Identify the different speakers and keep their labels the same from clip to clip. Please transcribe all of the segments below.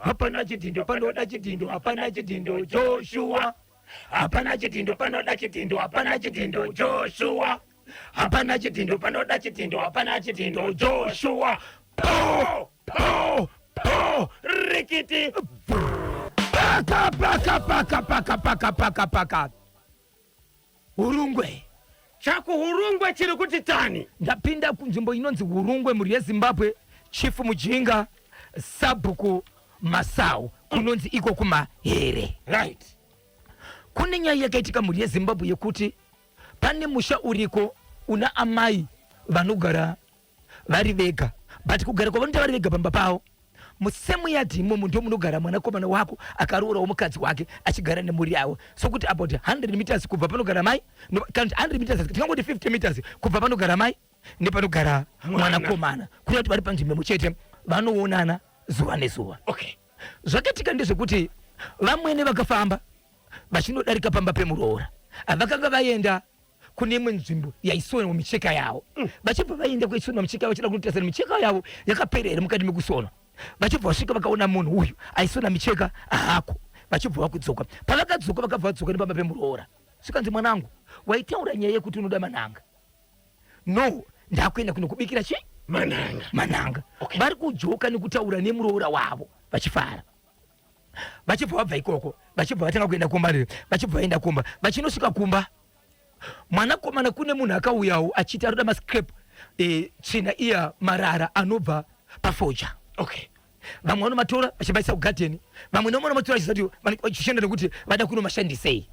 Speaker 1: Hapana chidhindo panoda chidhindo, hapana chidhindo Joshua. Hapana chidhindo panoda chidhindo, hapana chidhindo Joshua. Hapana chidhindo panoda chidhindo, hapana chidhindo Joshua. Po po po rikiti. Paka paka paka paka paka paka paka. Hurungwe.
Speaker 2: Chakuhurungwe chiri kuti tani.
Speaker 1: Ndapinda kunzvimbo inonzi Hurungwe mhuri yeZimbabwe, Chief Mujinga, Sabhuku Masau, kunonzi iko kuMahere.
Speaker 2: Right.
Speaker 1: Kune nyaya yakaitika mhuri yeZimbabwe yekuti pane musha uriko una amai vanogara vari vega but kugara kwavanoita vari vega pamba pavo musame yard imomo ndo munogara mwanakomana wako akaroorawo mukadzi wake achigara nemhuri yavo sokuti about 100 meters kubva panogara mai no, kana kuti 100 meters tingangoti 50 meters kubva panogara mai nepanogara mwanakomana kureva kuti vari panzvimbo imwe chete vanoonana zuva nezuva.
Speaker 2: Okay.
Speaker 1: Zvakaitika ndezvekuti vamwene vakafamba vachinodarika pamba pemuroora vakanga vaenda kune imwe nzvimbo yaisonwa micheka yavo. Vachibva vaenda kwaisonwa micheka yavo vachida kunotarisa micheka yavo yakapera here mukati mekusonwa. Vachibva vasvika vakaona munhu uyu aisona micheka hako, vachibva vakudzoka. Pavakadzoka vakabva vadzoka nepamba pemuroora. Zvikanzi, mwanangu, waitaura nyaya yekuti unoda mananga. No, ndakuenda kunokubikira chi
Speaker 2: mananga.
Speaker 1: Mananga.
Speaker 2: Okay.
Speaker 1: Vari kujoka nekutaura nemuroora wavo vachifara. Vachibva vabva ikoko, vachibva vatanga kuenda kumba, vachibva vaenda kumba. Vachinosvika kumba, mwanakomana kune munhu akauyawo achiti arikuda mascrap, tsvina iya marara anobva pafoja.
Speaker 2: Okay.
Speaker 1: Vamwe vanomatora vachimaisa kugadheni, vamwe navo vanomatora vachienda nekuti vada kunomashandisei.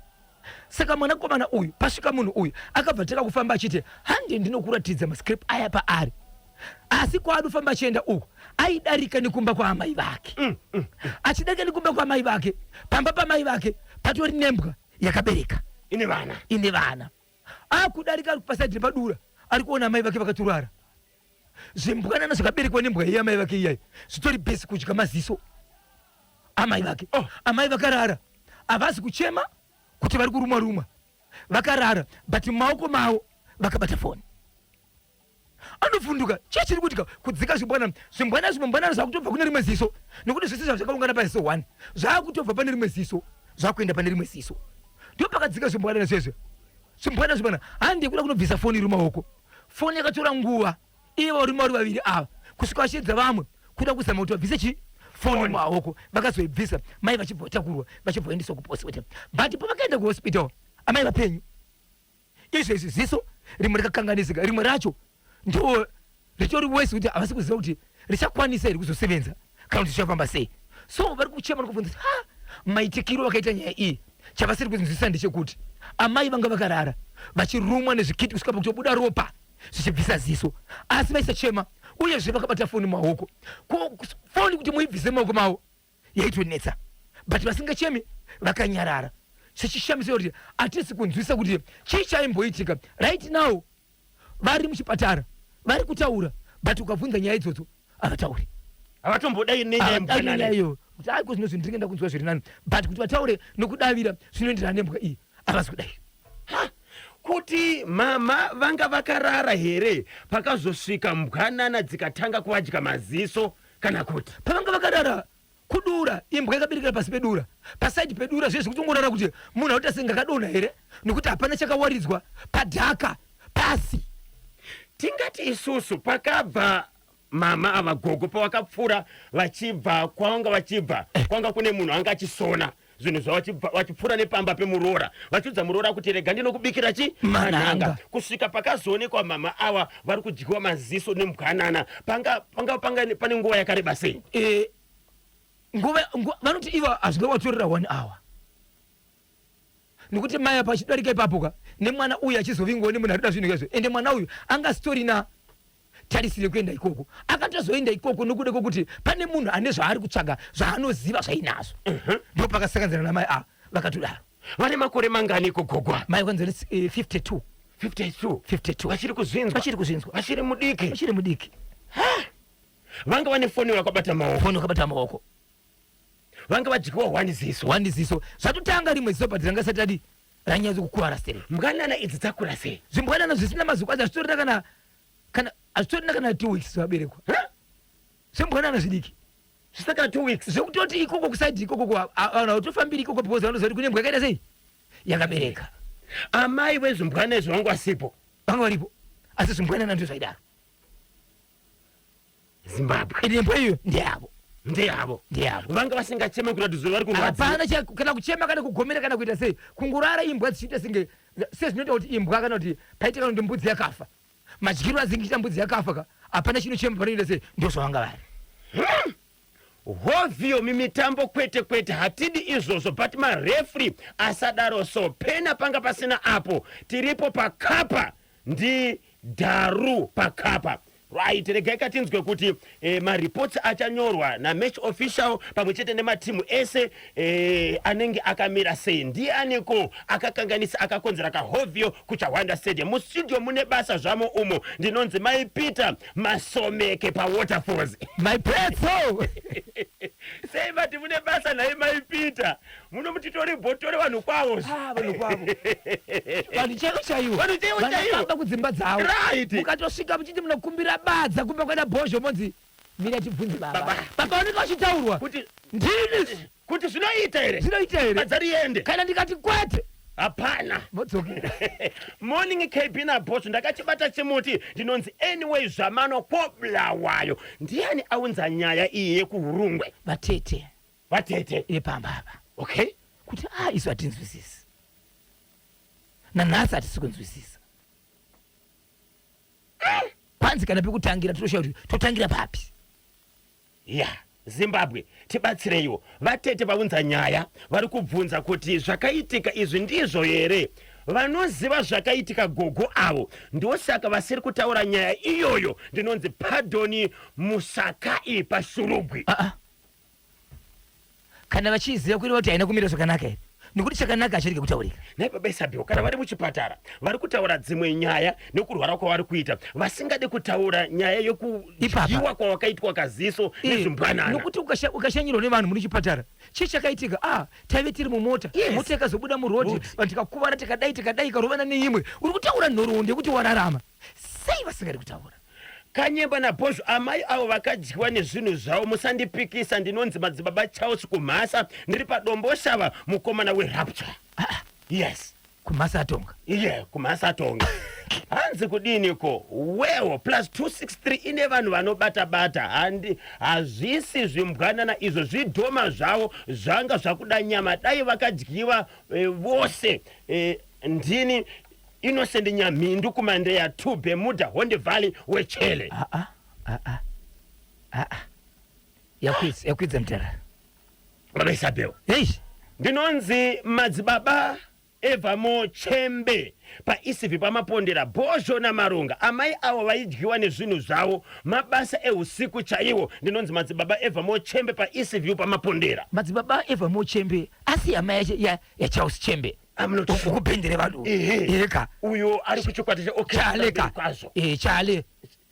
Speaker 1: Saka mwanakomana uyu pasvika munhu uyu akabva tanga kufamba achiti hande ndinokuratidza mascrap aya paari. Asi kwaanofamba achienda uku aidarika nekumba kwaamai vake. Achidarika nekumba kwaamai vake, pamba pamai vake patori nembwa yakabereka
Speaker 2: ine vana.
Speaker 1: Ine vana. Akudarika pasaidi repadura ari kuona amai vake vakatorara. Zvimbwanana zvakaberekwa nembwa iya amai vake iyayi zvitori bhesi kudya maziso amai vake.
Speaker 2: Oh.
Speaker 1: Amai vakarara havasi kuchema kuti vari kurumwa rumwa, vakarara but mumaoko mavo vakabata foni. Anovhunduka, chii chiri kuitika? Kudzika zvimbwanana, zvimbwanana zvimbwanana zvakutobva kune rimwe ziso, nekuti zvese zvazvakaungana paziso 1 zvakutobva pane rimwe ziso zvakuenda pane rimwe ziso. Ndipo pakadzika zvimbwanana zvezve, zvimbwanana zvimbwanana. Handi kuda kunobvisa foni iri mumaoko. Foni yakatora nguva ivo varume vari vaviri ava kusvika vachiedza vamwe kuda kuzama kuti vabvise chi foni mumaoko. Vakazoibvisa mai vachibva vatakurwa vachibva vaendeswa kuhospital. But pavakaenda kuhospital amai vapenyu. Izvezvi ziso rimwe rikakanganisika, rimwe racho ndo ritori worse kuti havasi kuziva kuti richakwanisa here kuzosevenza kana kuti zvichafamba sei. So vari kuchema nekubvunza kuti ha maitikiro vakaita nyaya iyi chavasiri kunzwisisa ndechekuti amai vanga vakarara vachirumwa nezvikiti kusvika pakutobuda ropa zvichibvisa ziso, asi vaisachema uyezve vakabata foni mumaoko. Ko foni kuti muibvise mumaoko mavo yaitonetsa, but vasingachemi vakanyarara. Chichishamisa kuti hatisi kunzwisa kuti chii chaimboitika. Right now vari muchipatara vari kutaura, but ukabvunza nyaya idzodzo havatauri.
Speaker 2: Havatombodai nenyaya yembwanana.
Speaker 1: Iyo kuti aiko zvino zvinhu ndinge ndakunzwa zviri nani, but kuti vataure nokudavira zvinoenderana nembwa iyi havasi kudai.
Speaker 2: Ha, kuti mama vanga vakarara here pakazosvika mbwanana dzikatanga kuvadya maziso kana kuti
Speaker 1: pavanga vakarara kudura imbwa yakaberekera pasi pedura pasaidi pedura zvezvi kutongorara kuti munhu anoita senge akadonha here nekuti hapana chakawaridzwa padhaka pasi.
Speaker 2: Tingati isusu pakabva mama ava gogo pavakapfuura vachibva kwavanga vachibva kwanga kune munhu anga achisona zvinhu zvavo vachipfuura nepamba pemuroora vachiudza muroora kuti rega ndinokubikira chi
Speaker 1: mananga,
Speaker 2: kusvika pakazoonekwa mama ava vari kudyiwa maziso nembwanana. Panga panga panga pane nguva yakareba sei?
Speaker 1: Nguva vanoti ivo hazvingawatorera 1 hour nekuti mai apa achidarika ipapo ka nemwana uyu achizovingwawo nemunhu arikuda zvinhu izvo, ende mwana uyu anga asitorina tarisiro yekuenda ikoko, akatozoenda ikoko nokuda kwekuti pane munhu ane zvaari kutsvaga zvaanoziva zvainazvo. Ndipo pakasanganidzana namai ava vakatodaro.
Speaker 2: Vane makore mangani gogo?
Speaker 1: Mai kwanzi 52.
Speaker 2: 52.
Speaker 1: 52.
Speaker 2: Vachiri kuzvinzwa.
Speaker 1: Vachiri kuzvinzwa.
Speaker 2: Vachiri mudiki.
Speaker 1: Vachiri mudiki.
Speaker 2: Ha! Vanga vane foni vakabata maoko.
Speaker 1: Foni vakabata maoko.
Speaker 2: Vanga vadyiwa one ziso.
Speaker 1: One ziso. Zvatotanga rimwe ziso but ranga sati radi ranyatso kukuvara stereki.
Speaker 2: Mbwanana idzi dzakura sei?
Speaker 1: Zvimbwanana zvisina maziko acho hazvitorina kana kana hazvitorina kana 2 weeks zvaberekwa.
Speaker 2: Ha?
Speaker 1: Zvimbwanana zvidiki.
Speaker 2: Zvisina kana 2 weeks.
Speaker 1: Zvekutoti ikoko kuside ikoko vanhu hautofambiri ikoko because vanoziva kuti kune mbwa yakaita sei, yakabereka.
Speaker 2: Amai vezvimbwana izvi vanga vasipo?
Speaker 1: Vanga varipo, asi zvimbwanana ndo zvaidaro.
Speaker 2: Zimbabwe.
Speaker 1: Ende mbwa iyo ndeyavo.
Speaker 2: Ndeyavo.
Speaker 1: Ndeyavo.
Speaker 2: Vanga vasingacheme kuratidza vari kurwadziwa?
Speaker 1: Hapana kana kuchema kana kugomera kana kuita sei, kungorara imbwa dzichiita senge sezvinoita kuti imbwa kana kuti paita kana kuti mbudzi yakafa, madyiro azingiita mbudzi yakafa ka, hapana chinochema panoita sei, ndo zvavanga vari.
Speaker 2: Hovhiyo mimitambo, kwete kwete, hatidi izvozvo, but mareferee asadaro so pena panga pasina apo. Tiripo pakapa ndi dharu pakapa. Right, regai katinzwe kuti mareports achanyorwa namatch official pamwe chete nematimu ese anenge akamira sei. Ndianiko akakanganisa, akakonzera kahovhiyo kuChahwanda Stadium? Mustudio mune basa zvamo umo. Ndinonzi Mai Peter Masomeke paWaterfalls.
Speaker 1: My petso.
Speaker 2: Sei vati mune basa nhai Mai Peter? Muno mutitori bhotore vanhu kwavo.
Speaker 1: Ah, vanhu kwavo, vanhu chaivo chaivo.
Speaker 2: Vanhu chaivo chaivo.
Speaker 1: Vanofamba kudzimba dzavo. Mukatosvika muchiti munokumbira badza kumba kwaenda Bhozho, monzi mira tibvunze baba.
Speaker 2: Baba.
Speaker 1: Baba vanenge vachitaurwa
Speaker 2: kuti
Speaker 1: ndini.
Speaker 2: Kuti zvinoita here?
Speaker 1: Zvinoita here?
Speaker 2: Badza riende.
Speaker 1: Kana ndikati kwete,
Speaker 2: hapana.
Speaker 1: Modzokera.
Speaker 2: Morning KB naBhosvo, ndakachibata chimuti. Ndinonzi Anyway Zvamano kwoBulawayo. Ndiani aunza nyaya iyi yekuHurungwe?
Speaker 1: Vatete.
Speaker 2: Vatete.
Speaker 1: Yepamba apa. Kuti a isu hatinzwisisi, nanhasi hatisi kunzwisisa. Kwanzi kana pekutangira totoshaura kuti totangira papi.
Speaker 2: Ya, Zimbabwe, tibatsireiwo. Vatete vaunza nyaya, vari kubvunza kuti zvakaitika izvi ndizvo here. Vanoziva zvakaitika gogo avo, ndosaka vasiri kutaura nyaya iyoyo. Ndinonzi Pardoni Musakai paShurugwi.
Speaker 1: Aa, kana vachiziva, kureva kuti haina kumira zvakanaka here? Nekuti chakanaka hachirege kutaurika.
Speaker 2: Nhai baba Isabel, kana vari muchipatara vari kutaura dzimwe nyaya nekurwara kwavari kuita, vasingade kutaura nyaya
Speaker 1: Ipapa.
Speaker 2: yekudyiwa kwawakaitwa kaziso nezvimbwanana.
Speaker 1: Nokuti ukashanyirwa nevanhu muri chipatara, chii chakaitika? Ah, taive tiri mumota. Mota ikazobuda muroad.
Speaker 2: Road.
Speaker 1: Vanhu tikakuvara, tikadai tikadai, ikarovana neimwe. Uri kutaura nhoroondo yekuti wararama sei, vasingadi kutaura?
Speaker 2: Kanyemba naBhozho, amai avo vakadyiwa nezvinhu zvavo, musandipikisa. Ndinonzi Madzibaba Charles Kumhasa, ndiri paDomboshava, mukomana weRapture. Yes.
Speaker 1: Kumhasa atonga.
Speaker 2: Iye Kumhasa atonga. Hanzi kudiniko? Well, plus 263 ine vanhu vanobata-bata. Handi hazvisi zvimbwanana izvo, zvidhoma zvavo zvanga zvakuda nyama, dai vakadyiwa vose. Ndini Innocent Nyamhindu kuMandeya 2 Bermuda Honde Valley wechele.
Speaker 1: Aa aa aa, yakwidza, yakwidza mutara.
Speaker 2: Baba Isabel.
Speaker 1: Hei.
Speaker 2: Ndinonzi Madzibaba Evamo Chembe paisivi paMapondera. Bhozho naMarunga, amai avo vaidyiwa nezvinhu zvavo, mabasa eusiku chaiwo. Ndinonzi Madzibaba Evamo Chembe paEastview paMapondera.
Speaker 1: Madzibaba Evamo Chembe, asi hama yaCharles Chembe?
Speaker 2: I'm not sure.
Speaker 1: Ukubhendere vanhu.
Speaker 2: Ehe.
Speaker 1: Eka.
Speaker 2: Uyo ari kuchikwata
Speaker 1: Chale ka.
Speaker 2: Kwazvo.
Speaker 1: Chale.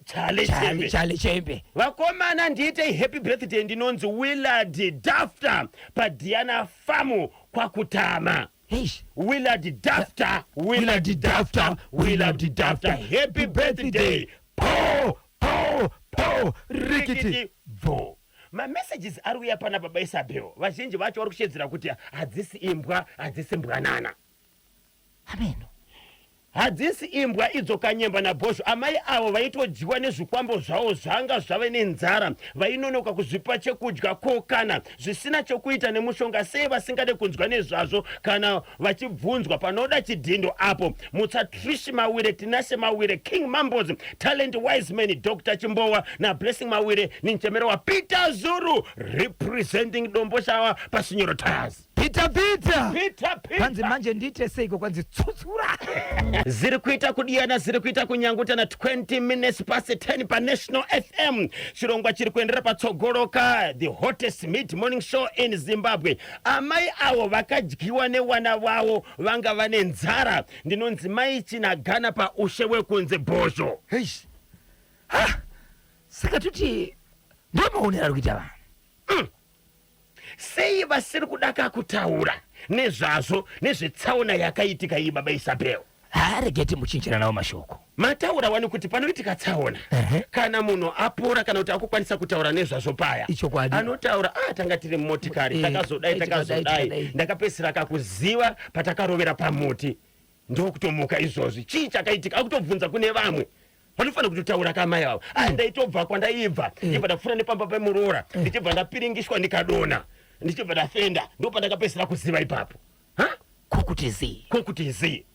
Speaker 2: Chale.
Speaker 1: Chale.
Speaker 2: Chembe.
Speaker 1: Chale Chembe.
Speaker 2: Vakomana, ndiitei happy birthday. Ndinonzi Willard Dafter paDiana Famu kwaKutama.
Speaker 1: Eish.
Speaker 2: Willard Dafter, Willard Dafter, Willard Dafter, happy birthday.
Speaker 1: Po po po, rikiti.
Speaker 2: Rikiti bvo. Mamessages ari kuuya pana baba Isabel, vazhinji vacho vari kushedzera kuti hadzisi imbwa, hadzisi mbwanana.
Speaker 1: Ameno.
Speaker 2: Hadzisi imbwa idzo Kanyemba naBhozho, amai avo vaitodyiwa nezvikwambo zvavo, zvanga zvave nenzara, vainonoka kuzvipa chekudya. Ko kana zvisina chokuita nemushonga, sei vasingade kunzwa nezvazvo kana vachibvunzwa? Panoda chidhindo apo. Mutsa Trish Mawire, Tinashe Mawire, King Mambos, Talent Wiseman, Dr Chimbowa naBlessing Mawire. Ninchemero waPeter Zuru, representing Domboshawa paSinyoro Tires.
Speaker 1: Peter, Peter.
Speaker 2: Peter.
Speaker 1: Kwanzi
Speaker 2: Peter.
Speaker 1: Manje ndiite seiko? Kwanzi tsutsura.
Speaker 2: Ziri kuita kudiyana, ziri kuita kunyangutana. 20 minutes past 10 paNational FM, chirongwa chiri kuendera patsogoloka, the hottest mid morning show in Zimbabwe. Amai avo vakadyiwa newana vavo, vanga vane nzara. Ndinonzi Mai Chinagana paUshe wekunze. Bhozho.
Speaker 1: Eish. Ha, saka toti ndo maonero ari kuita vanhu.
Speaker 2: Sei vasiri kudaka kutaura nezvazvo, nezvetsaona yakaitika iyi, baba Isabel?
Speaker 1: Haa, regai timbochinjira nawo mashoko.
Speaker 2: Mataura wani kuti panoitika tsaona, kana munhu apora kana kuti akukwanisa kutaura nezvazvo paya,
Speaker 1: Ichokwadi.
Speaker 2: anotaura, "Ah, tanga tiri mumotikari, takazodai,
Speaker 1: takazodai,
Speaker 2: takazodai,
Speaker 1: takadai."
Speaker 2: Ndakapedzisira kakuziva patakarovera pamuti, ndokutomuka izvozvi. Chii chakaitika?" Akutobvunza kune vamwe. Vanofanira kutotaura kamai avo, "Ah, ndaitobva kwandaibva, ndibva ndapfuura nepamba pemuroora, ndichibva ndapiringishwa, ndikadona, ndichibva ndafenda, ndopandakapedzisira kuziva ipapo." Ha?
Speaker 1: Kokuti zii.
Speaker 2: Kokuti zii.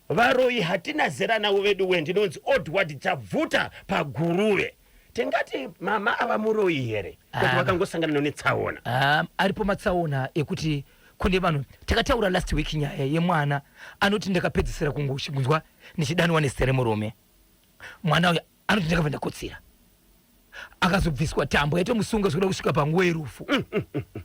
Speaker 2: Varoyi hatina zera navo vedu we. Ndinonzi Odward Chabvuta paGuruve. Tingati mama ava muroyi here, kuti vakangosangana netsaona?
Speaker 1: Aripo matsaona ekuti kune vanhu. Takataura last week nyaya yemwana anoti, "Ndakapedzisira kungonzwa ndichidanwa nezita remurume." Mwana uyu anoti, "Ndakabva ndakotsira." Akazobviswa tambo yaitomusunga zvekuda kusvika panguva yerufu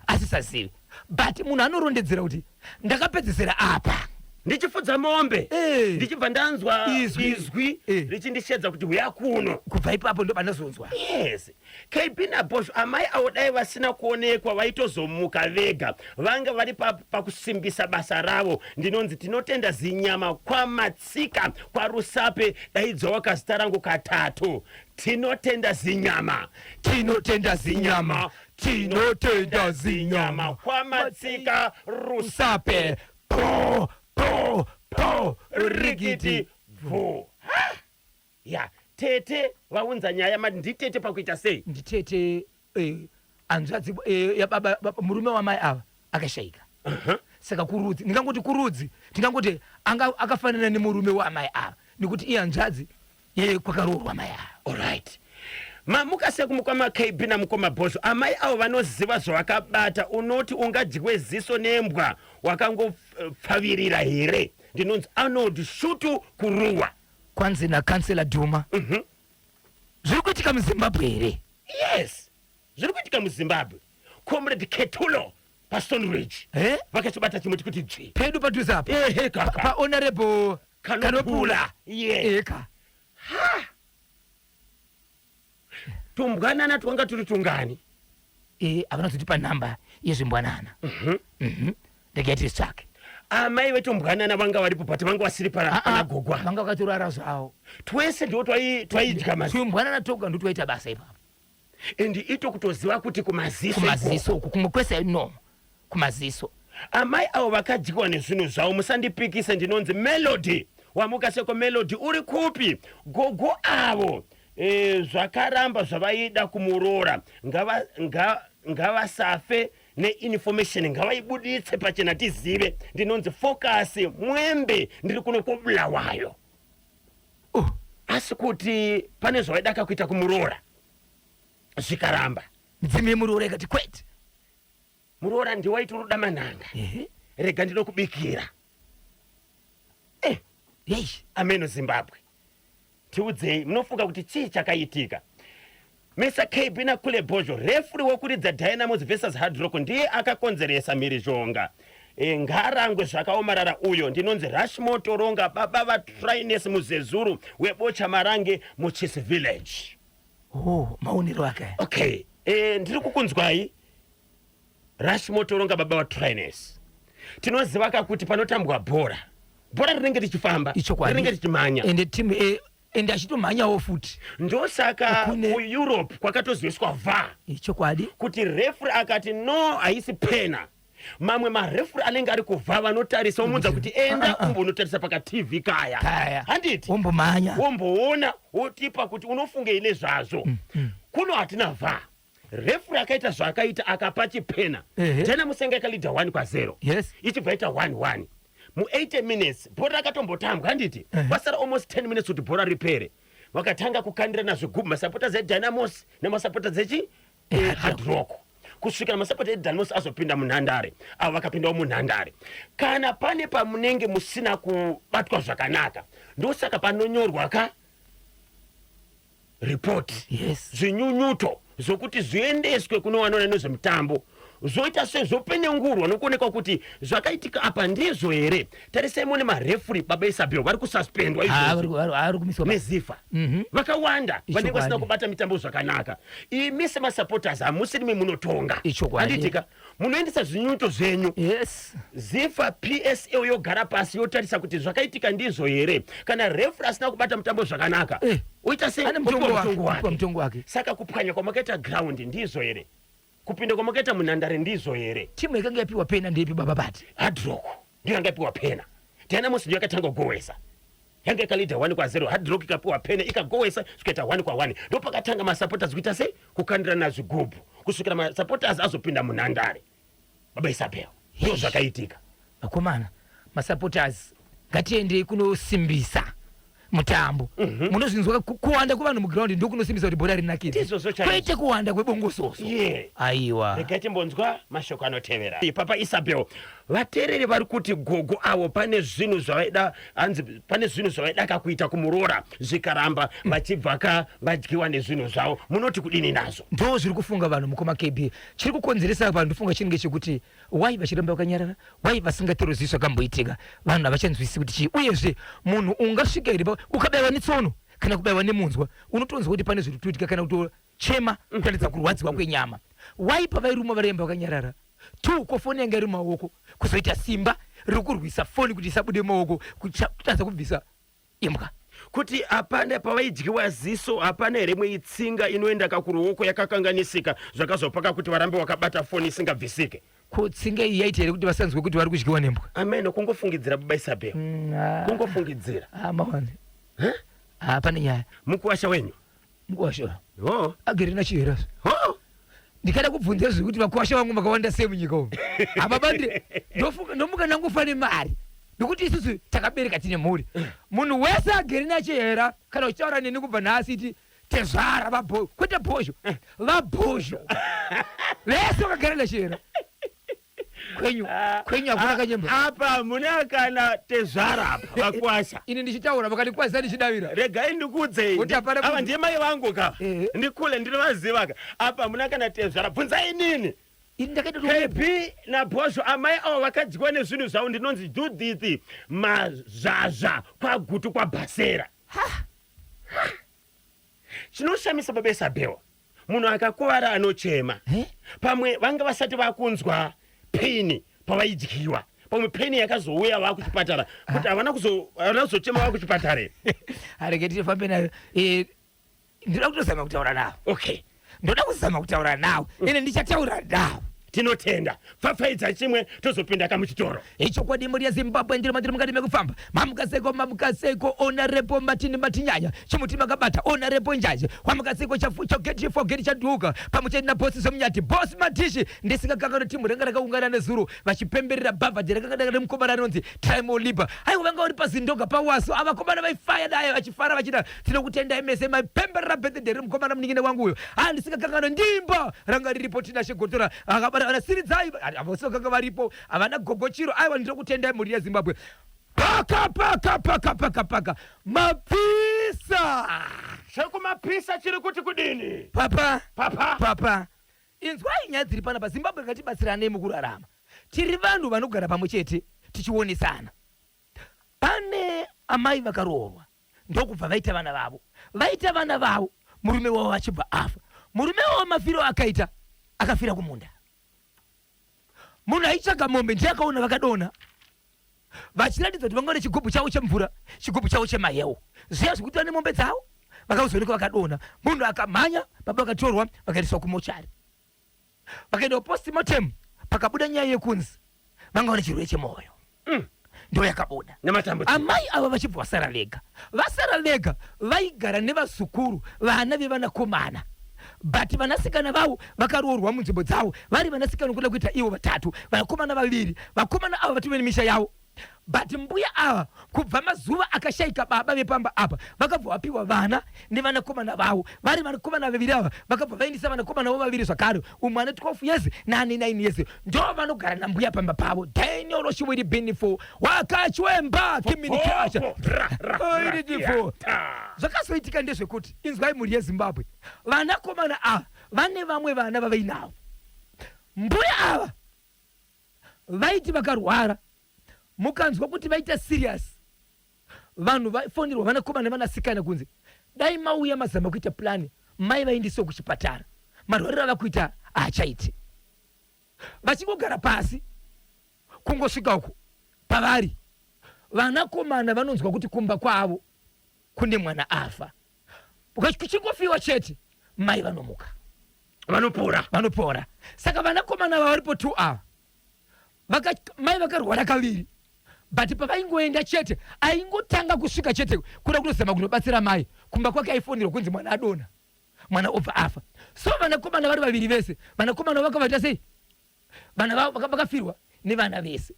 Speaker 1: asisazivi, but munhu anorondedzera kuti, "Ndakapedzisira apa
Speaker 2: ndichifudza mombe, ndichibva ndanzwa
Speaker 1: Izwi.
Speaker 2: izwi richindishedza kuti, 'Huya kuno.'"
Speaker 1: Kubva ipapo ndo pandazonzwa.
Speaker 2: Yes. KB naBosho, amai avo dai vasina kuonekwa vaitozomuka vega. Vanga vari pakusimbisa basa ravo. Ndinonzi Tinotenda Zinyama kwaMatsika kwaRusape. Daidzawo kazita rangu katatu. Tinotenda Zinyama.
Speaker 1: Tinotenda Zinyama, Tinotenda Zinyama.
Speaker 2: KwaMatsika, Rusape.
Speaker 1: Rusape. Po po po.
Speaker 2: Rikiti.
Speaker 1: Rikiti.
Speaker 2: Bvu. Ha! Ya, tete vaunza nyaya. Mati nditete pakuita sei?
Speaker 1: Nditete hanzvadzi yababa. Murume wamai ava akashayika, saka kurudzi, ndingangoti kurudzi, ndingangoti anga akafanana nemurume wamai ava, nekuti ihanzvadzi yekwakaroorwa mai ava.
Speaker 2: Alright. Mamuka sekumukoma KB namukoma Bhozho. Amai avo vanoziva zvavakabata. Unoti ungadyiwe ziso nembwa wakangopfavirira here? Ndinonzi Arnold Shutu Kuruwa.
Speaker 1: Kwanzi nakansela Dhuma, zviri kuitika muZimbabwe here?
Speaker 2: Yes, zviri kuitika muZimbabwe. Comrade Ketulo paStone Ridge vakachibata chimuti kuti dzvi.
Speaker 1: Pedu padhuze apa.
Speaker 2: Ehe kaka.
Speaker 1: Pahonorable
Speaker 2: Kanopula. Yes.
Speaker 1: Eka.
Speaker 2: Tumbwanana twanga turi tungani?
Speaker 1: Havana kuzotipa nhamba yezvimbwanana. Regai tizvitsvake.
Speaker 2: Amai vetumbwanana vanga varipo, but vanga vasiri pana gogwa.
Speaker 1: Vanga vakatorara zvavo.
Speaker 2: Twese ndo twaidya mazi.
Speaker 1: Tumbwanana toga ndo twaita basa ipapo.
Speaker 2: And ito kutoziva kuti kumaziso.
Speaker 1: Kumaziso uku, kumwe kwese no, kumaziso.
Speaker 2: Amai avo vakadyiwa nezvinhu zvavo, musandipikise. Ndinonzi Melody. Wamuka seko Melody, uri kupi? Gogo avo zvakaramba zvavaida kumuroora, ngavasafe neinformation, ngavaibuditse pachena tizive. Ndinonzi Focus Mwembe, ndiri kuno kuBulawayo.
Speaker 1: Oh.
Speaker 2: Asi kuti pane zvavaida kakuita kumuroora zvikaramba.
Speaker 1: Midzimu yemuroora ikati kwete.
Speaker 2: Muroora ndiwaiti unoda manhanga, rega ndinokubikira.
Speaker 1: Yei.
Speaker 2: Ameno Zimbabwe, tiudzei, munofunga kuti chii chakaitika? Mr KB nakule Bhozho, referee wekuridza Dynamos versus Hard Rock ndiye akakonzeresa mhirizhonga. Ngaarangwe zvakaomarara uyo. Ndinonzi Rushmore Toronga, baba vaTrines Muzezuru weBocha Marange muChis Village.
Speaker 1: Oh, maonero ake.
Speaker 2: Okay, ndiri kukunzwai, Rushmore Toronga, baba vaTrines. Tinoziva kakuti panotambwa bhora, bhora rinenge richifamba,
Speaker 1: Ichokwadi.
Speaker 2: rinenge richimhanya.
Speaker 1: Ende timu ende achitomhanyawo futi.
Speaker 2: Ndosaka kuEurope kwakatozoiswa VAR,
Speaker 1: Ichokwadi.
Speaker 2: kuti referee akati no, haisi pena, mamwe mareferee anenge ari kuVAR vanotarisa, womuudza kuti enda umbonotarisa pakaTV kaya.
Speaker 1: Kaya.
Speaker 2: Handiti?
Speaker 1: Wombomhanya.
Speaker 2: Womboona, wotipa kuti unofungei nezvazvo. Kuno hatina VAR. Referee akaita zvaakaita, akapa chipena. Dynamos yanga yakalidha 1-0, ichibva ita 1-1 mu80 minutes. Bhora rakatombotambwa, handiti? Kwasara almost 10 minutes kuti bhora ripere, vakatanga kukandirana zvigubhu, masupporters eDynamos nemasupporters echi Hard Rock, kusvikira masapota eDynamos azopinda munhandare. Avo vakapindawo munhandare. Kana pane pamunenge musina kubatwa zvakanaka, ndosaka panonyorwa ka ripoti, zvinyunyuto zvokuti zviendeswe kune vanoona nezvemutambo. Zvoita sezvopenengurwa nokuonekwa kuti zvakaitika apa ndizvo here. Tarisai mune marefuri baba Isabel vari kususpendwa
Speaker 1: Ah,
Speaker 2: izvozvi
Speaker 1: vari kumiswa
Speaker 2: neZifa. Vakawanda vanenge vasina kubata mitambo zvakanaka. Imi semasupporters hamusirimi munotonga.
Speaker 1: Ichokwadi.
Speaker 2: Handitika munoendesa zvinyuto zvenyu.
Speaker 1: Yes.
Speaker 2: Zifa PSL yogara pasi yotarisa kuti zvakaitika ndizvo here. Kana referee asina kubata mutambo zvakanaka oita sei?
Speaker 1: Ane mutongo
Speaker 2: Opiwa
Speaker 1: wake.
Speaker 2: mutongo wake.
Speaker 1: Opiwa mutongo wake.
Speaker 2: Saka kupwanya kwamakaita ground ndizvo here? Kupinda kwamakaita munhandare ndizvo here?
Speaker 1: Timu yakanga yapiwa pena ndeipi baba Bati?
Speaker 2: Hardrock ndiyo yanga yapiwa pena. Dynamos ndiyo yakatanga kugowesa. Yanga yakalidha 1 kwa 0. Hardrock ikapiwa pena ikagowesa zvikaita 1 kwa 1. Ndopakatanga masupporters kuita sei? Kukandirana zvigubhu kusvikira masupporters azopinda munhandare. Baba Isabel, ndizvo zvakaitika.
Speaker 1: Vakomana, masupporters ngatiendei kunosimbisa mutambo. Munozvinzwa kuwanda kwevanhu muground ndokunosimbisa kuti bhora rinakidze.
Speaker 2: Ndizvozvo chaizvo.
Speaker 1: Kwete kuwanda kwebongososo.
Speaker 2: Yeah.
Speaker 1: Aiwa.
Speaker 2: Regai timbonzwa mashoko anotevera. Papa Isabel, vateereri vari kuti gogo avo pane zvinhu zvavaida, hanzi pane zvinhu zvavaida kakuita kumuroora zvikaramba vachibva ka vadyiwa nezvinhu zvavo. Munoti kudini nazvo?
Speaker 1: Ndo zviri kufunga vanhu mukoma KB. Chiri kukonzeresa vanhu ndofunga chinenge chekuti why vachiramba vakanyarara, why vasingatorozii zvakamboitika. Vanhu havachanzwisisi kuti chii. Uyezve munhu ungasvika here ukabaiwa netsono kana kubaiwa nemunzwa unotonzwa kuti pane zviri kutoitika kana kutochema kuratidza kurwadziwa kwenyama. Why pavairumwa vairamba vakanyarara? Two, ko foni yanga iri mumaoko kuzoita simba riri kurwisa foni kuti isabude mumaoko kutadza kubvisa imbwa.
Speaker 2: Kuti hapana pavaidyiwa ziso, hapana here imwe itsinga inoenda kakuruoko yakakanganisika zvakazopaka kuti varambe wakabata foni isingabvisike.
Speaker 1: Ko tsinga iyi yaita here kuti vasanzwe kuti vari kudyiwa nembwa?
Speaker 2: Ameno, kungofungidzira baba Isabel. Kungofungidzira.
Speaker 1: Mawana. Ah, pane nyaya.
Speaker 2: Mukuwasha wenyu?
Speaker 1: Mukuwasha.
Speaker 2: Ho.
Speaker 1: Agere nachihera.
Speaker 2: Ho.
Speaker 1: Ndikada kubvunza zvekuti vakuwasha vangu makawanda sei munyika umu. Apa bandi ndofunga ndomuka ndangofa nemari. Nekuti isusu takabereka tine mhuri. Munhu wese agere nachihera kana uchitaura neni kubva nhasi iti tezvara vabhozho kwete bhozho vabhozho vese vakagara nachihera. Kwenyu kwenyu hakuna kanyemba.
Speaker 2: Apa muna kana tezvara apa vakuwasha.
Speaker 1: Ini ndichitaura vakandikwaza ndichidavira.
Speaker 2: Regai ndikuudzei.
Speaker 1: Kuti hapana
Speaker 2: Ava ndiye mai vangu ka. Ndikule ndinovaziva ka. Apa muna kana tezvara bvunzai inini.
Speaker 1: Ini ndakaita kuti
Speaker 2: KB naBhozho amai avo vakadyiwa nezvinhu zvavo ndinonzi Judith Mazvazva kwaGutu kwaBhasera. Chinoshamisa baba Isabel, munhu akakuvara anochema. Pamwe vanga vasati vakunzwa pain pavaidyiwa. Pamwe pain yakazouya vakuchipatara kuti havana kuzochema vakuchipatara.
Speaker 1: Arege tifambe nayo. Ndinoda kutozama kutaura navo.
Speaker 2: Okay.
Speaker 1: Ndoda kuzama kutaura navo. Ine ndichataura navo.
Speaker 2: Tinotenda. Pfapfaidza chimwe tozopinda kamuchitoro.
Speaker 1: Ichokwadi mhuri yeZimbabwe ndiri mandiri mukati mekufamba. Mamukaseko mamukaseko onarepo matini matinyanya. Chimuti makabata onarepo njaje. Wamukaseko chafu chogeti forget chaduka. Pamwe chete na boss Somunyati. Boss Matishi ndisingakangano timu ranga rakaungana nezuro vachipemberera bhavhadhe rakanga rine mukomana anonzi Time Olipa. Aiwa vanga vari pazindoga pawaso. Avakomana vaifaya dai vachifara vachida tinokutendai mese maipemberera birthday remukomana munin'ina wangu uyo. Ah ndisingakangano ndimba ranga riripo Tinashe Gotora akabara vana Siridzai avosokanga varipo havana gogo chiro. Aiwa ndinokutendai mhuri yeZimbabwe. Paka paka paka paka paka mapisa.
Speaker 2: Chekumapisa chiri kuti kudini?
Speaker 1: Papa.
Speaker 2: Papa.
Speaker 1: Papa. Inzwai nyaya dziri panapa. Zimbabwe ngatibatsiranei mukurarama. Tiri vanhu vanogara pamwe chete tichionesana. Pane amai vakaroorwa ndokubva vaita vana vavo. Vaita vana vavo murume wavo achibva afa. Murume wavo mafiro akaita akafira kumunda. Munhu aitsvaga mombe ndiye akaona vakadonha vachiratidza kuti vanga vane chigubhu chavo chemvura, chigubhu chavo chemahewu, zviya zvekuti vane mombe dzavo vakazoonekwa vakadonha. Munhu akamhanya, baba vakatorwa vakaendeswa kumochari, vakaenda kupostmortem, pakabuda nyaya yekunzi vanga vane chirwere chemoyo. Ndo yakabuda.
Speaker 2: Nematambudziko.
Speaker 1: Amai ava vachibva vasara vega. Vasara vega vaigara nevazukuru vana vevanakomana. But vanasikana vavo vakaroorwa munzvimbo dzavo vari vanasikana kuda kuita ivo vatatu, vanakomana vaviri. Vakomana ava vatove nemisha yavo. But mbuya ava kubva mazuva akashaika baba vepamba apa vakabva vapiwa vana nevanakomana vavo. Vari vanakomana vaviri ava vakabva vaendesa vanakomana vavo vaviri zvakare, umwe ane 12 years neane 9 years. Ndo vanogara nambuya pamba pavo. Daniel Oshiwiri Benifo wakachwemba kimini kasha. Oirikifo. Zvakazoitika ndezvekuti inzwai mhuri yeZimbabwe, vanakomana ava vane vamwe vana vavainavo. Mbuya ava vaiti vakarwara, mukanzwa kuti vaita serious, vanhu vaifonerwa vanakomana nevanasikana kunzi dai mauya mazama kuita plan, mai vaendeswe kuchipatara, marwariro ava kuita haachaiti. Vachingogara pasi kungosvika uko pavari, vanakomana vanonzwa kuti kumba kwavo kune mwana afa. Kuchingofiwa chete, mai vanomuka,
Speaker 2: vanopora.
Speaker 1: Vanopora. Saka vanakomana ava varipo two ava, mai vakarwara kaviri, but pavaingoenda chete, aingotanga kusvika chete kuda kutozama kunobatsira mai kumba kwake, aifonirwa kunzi mwana adonha, mwana obva afa. So vanakomana vari vaviri vese, vanakomana vakavaita sei? Vana vavo vakafirwa nevana vese.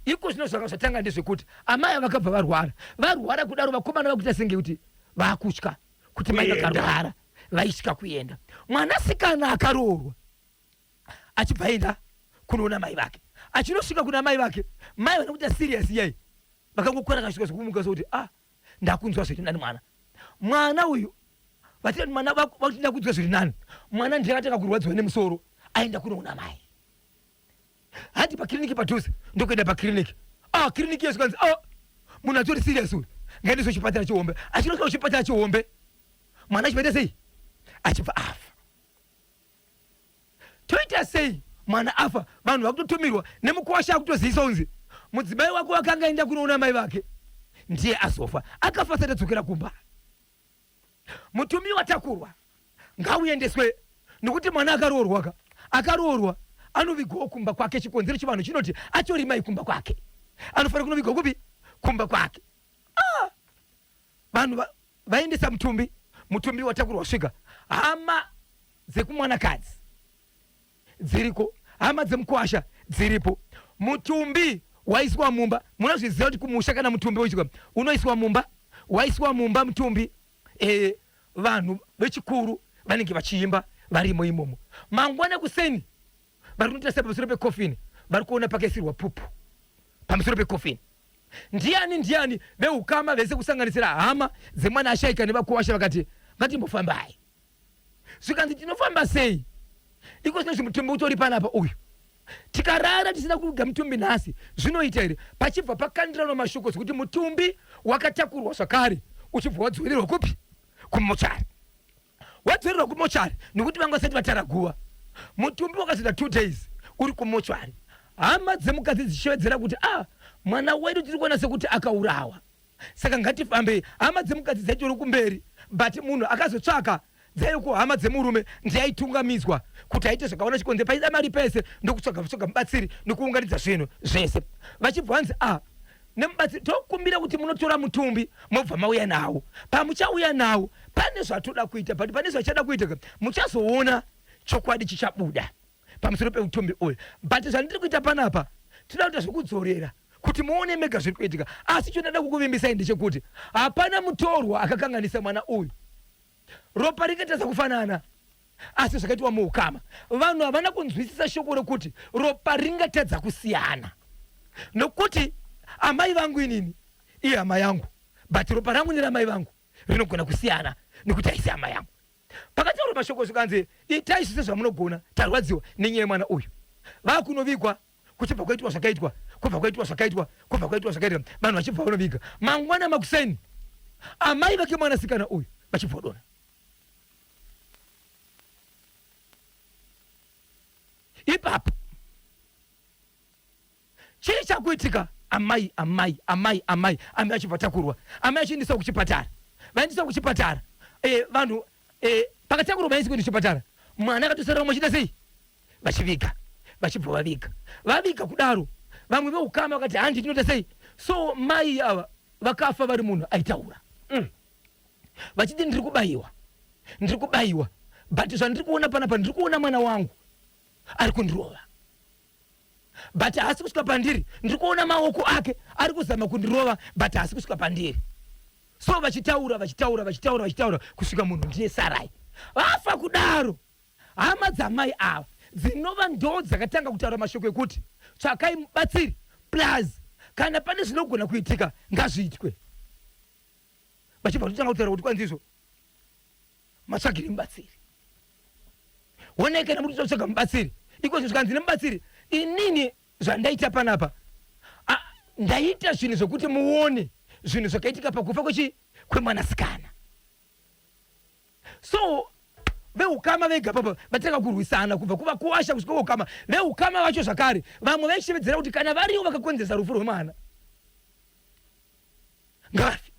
Speaker 1: Iko zvino zvanga zvatanga ndezvekuti amai ava vakabva varwara. Varwara kudaro, vakomana vakuita senge kuti vakutya kuti mai
Speaker 2: Kuenda.
Speaker 1: vakarwara, vaitya kuenda. Mwanasikana akaroorwa achibva aenda kunoona mai vake. Achinosvika kuna mai vake, mai vana kuita serious iyai, vakangokwara kasvika zvekumuka sokuti ah, ndakunzwa zviri nani. Mwana uyu vati mwana vakuti ndakunzwa zviri nani. Mwana ndiye akatanga kurwadziwa nemusoro, aenda kunoona mai. Handi pakiriniki padhuze, ndokuenda pakiriniki. Ah, kiriniki yesu kanzi, ah, munhu atori serious uyu, ngaendeswe chipatara chihombe. Achinosvika kuchipatara chihombe, mwana achivaita sei? Achibva afa. Toita sei? Mwana afa, vanhu vakutotumirwa nemukwasha akutozivisa unzi mudzimai wako wakanga aenda kunoona mai vake ndiye azofa. Akafa asati adzokera kumba. Mutumbi watakurwa, ngauendeswe, nokuti mwana akaroorwa ka, akaroorwa anovigwawo kumba kwake. Chikonzero chivanhu chinoti atori mai kumba kwake, anofanira kunovigwa kupi? Kumba kwake. Ah! Vanhu vaendesa mutumbi, mutumbi watakurwa wasvika, hama dzekumwanakadzi dziriko, hama dzemukwasha dziripo, mutumbi waiswa mumba. Munozviziva kuti kumusha kana mutumbi uiswa, unoiswa mumba, waiswa mumba mutumbi. Vanhu vechikuru vanenge vachiimba varimo imomo. Mangwana kuseni vari kunoita sei? Pamusoro pekofini vari kuona pakaisirwa pupu pamusoro pekofini. Ndiani ndiani veukama vese, kusanganisira hama dzemwana ashaika nevakuwasha, vakati ngatimbofambai. Zvikanzi tinofamba sei iko zvino zvimutumbi utori panapa uyu? Tikarara tisina kuviga mutumbi nhasi zvinoita here? Pachibva pakandiranwa mashoko zvekuti mutumbi wakatakurwa zvakare uchibva wadzorerwa kupi? Kumochari. Wadzorerwa kumochari nekuti vanga vasati vatara guva. Mutumbi wakazoita 2 days uri kumochari, hama dzemukadzi dzichishevedzera kuti ah, mwana wedu tiri kuona sekuti akaurawa, saka ngatifambei. Hama dzemukadzi dzaitori kumberi, but munhu akazotsvaka dzaive kuhama dzemurume ndiaitungamidzwa kuti aite zvakaona chikonzero. Paida mari pese, ndokutsvaga tsvaga mubatsiri nekuunganidza zvinhu zvese. Vachibva vanzi ah, nemubatsiri tokumbira kuti munotora mutumbi mobva mauya nawo. Pamuchauya nawo pane zvatoda kuita, but pane zvachada kuita muchazoona chokwadi chichabuda pamusoro peutumbi uyu. But zvandiri kuita panapa, tinoda kuita zvekudzorera kuti muone mega zviri kuitika. Asi chondada kukuvimbisai ndechekuti hapana mutorwa akakanganisa mwana uyu. Ropa ringatadza kufanana, asi zvakaitwa muukama. Vanhu havana kunzwisisa shoko rokuti ropa ringatadza kusiyana, nokuti amai vangu inini ihama yangu, but ropa rangu neramai vangu rinogona kusiyana nekuti haisi hama yangu. Pakataurwa mashoko zvikanzi itai zvese zvamunogona, tarwadziwa nenyaya yemwana uyu. Vakunovigwa, kuchibva kwaitwa zvakaitwa, kubva kwaitwa zvakaitwa, kubva kwaitwa zvakaitwa, vanhu vachibva vanoviga. Mangwana makuseni amai vake mwanasikana uyu vachibva vadonha. Ipapo chii chakuitika? Amai, amai, amai, amai, amai vachibva takurwa, amai vachiendeswa kuchipatara. Vaendeswa kuchipatara, vanhu pakatakurwa vaendeswa kuenda kuchipatara, mwana akatosara vamwe vachiita sei? Vachiviga. Vachibva vaviga. Vaviga kudaro, vamwe veukama vakati handi tinoita sei? So mai ava vakafa vari munhu aitaura vachiti ndiri kubayiwa, ndiri kubayiwa, but zvandiri kuona panapa, ndiri kuona mwana wangu ari kundirova, but haasi kusvika pandiri. Ndiri kuona maoko ake ari kuzama kundirova, but haasi kusvika pandiri. So vachitaura, vachitaura, vachitaura, vachitaura kusvika munhu ndiye sarai vafa kudaro. Hama dzamai ava dzinova ndo dzakatanga kutaura mashoko ekuti tsvakai mubatsiri, plus kana pane zvinogona kuitika ngazviitwe. Vachibva kutotanga kutaura kuti kwanzi izvo matsvagire mubatsiri, honai kana muri kutsvaga mubatsiri. Iko zvikanzi nemubatsiri, inini zvandaita panapa ndaita zvinhu zvekuti muone zvinhu zvakaitika pakufa kwechi kwemwanasikana. So veukama vega papa vatanga kurwisana kubva kuvakuwasha kusvika veukama. Veukama vacho zvakare vamwe vaishevedzera kuti kana varivo vakakonzeresa rufu rwemwana ngavafe,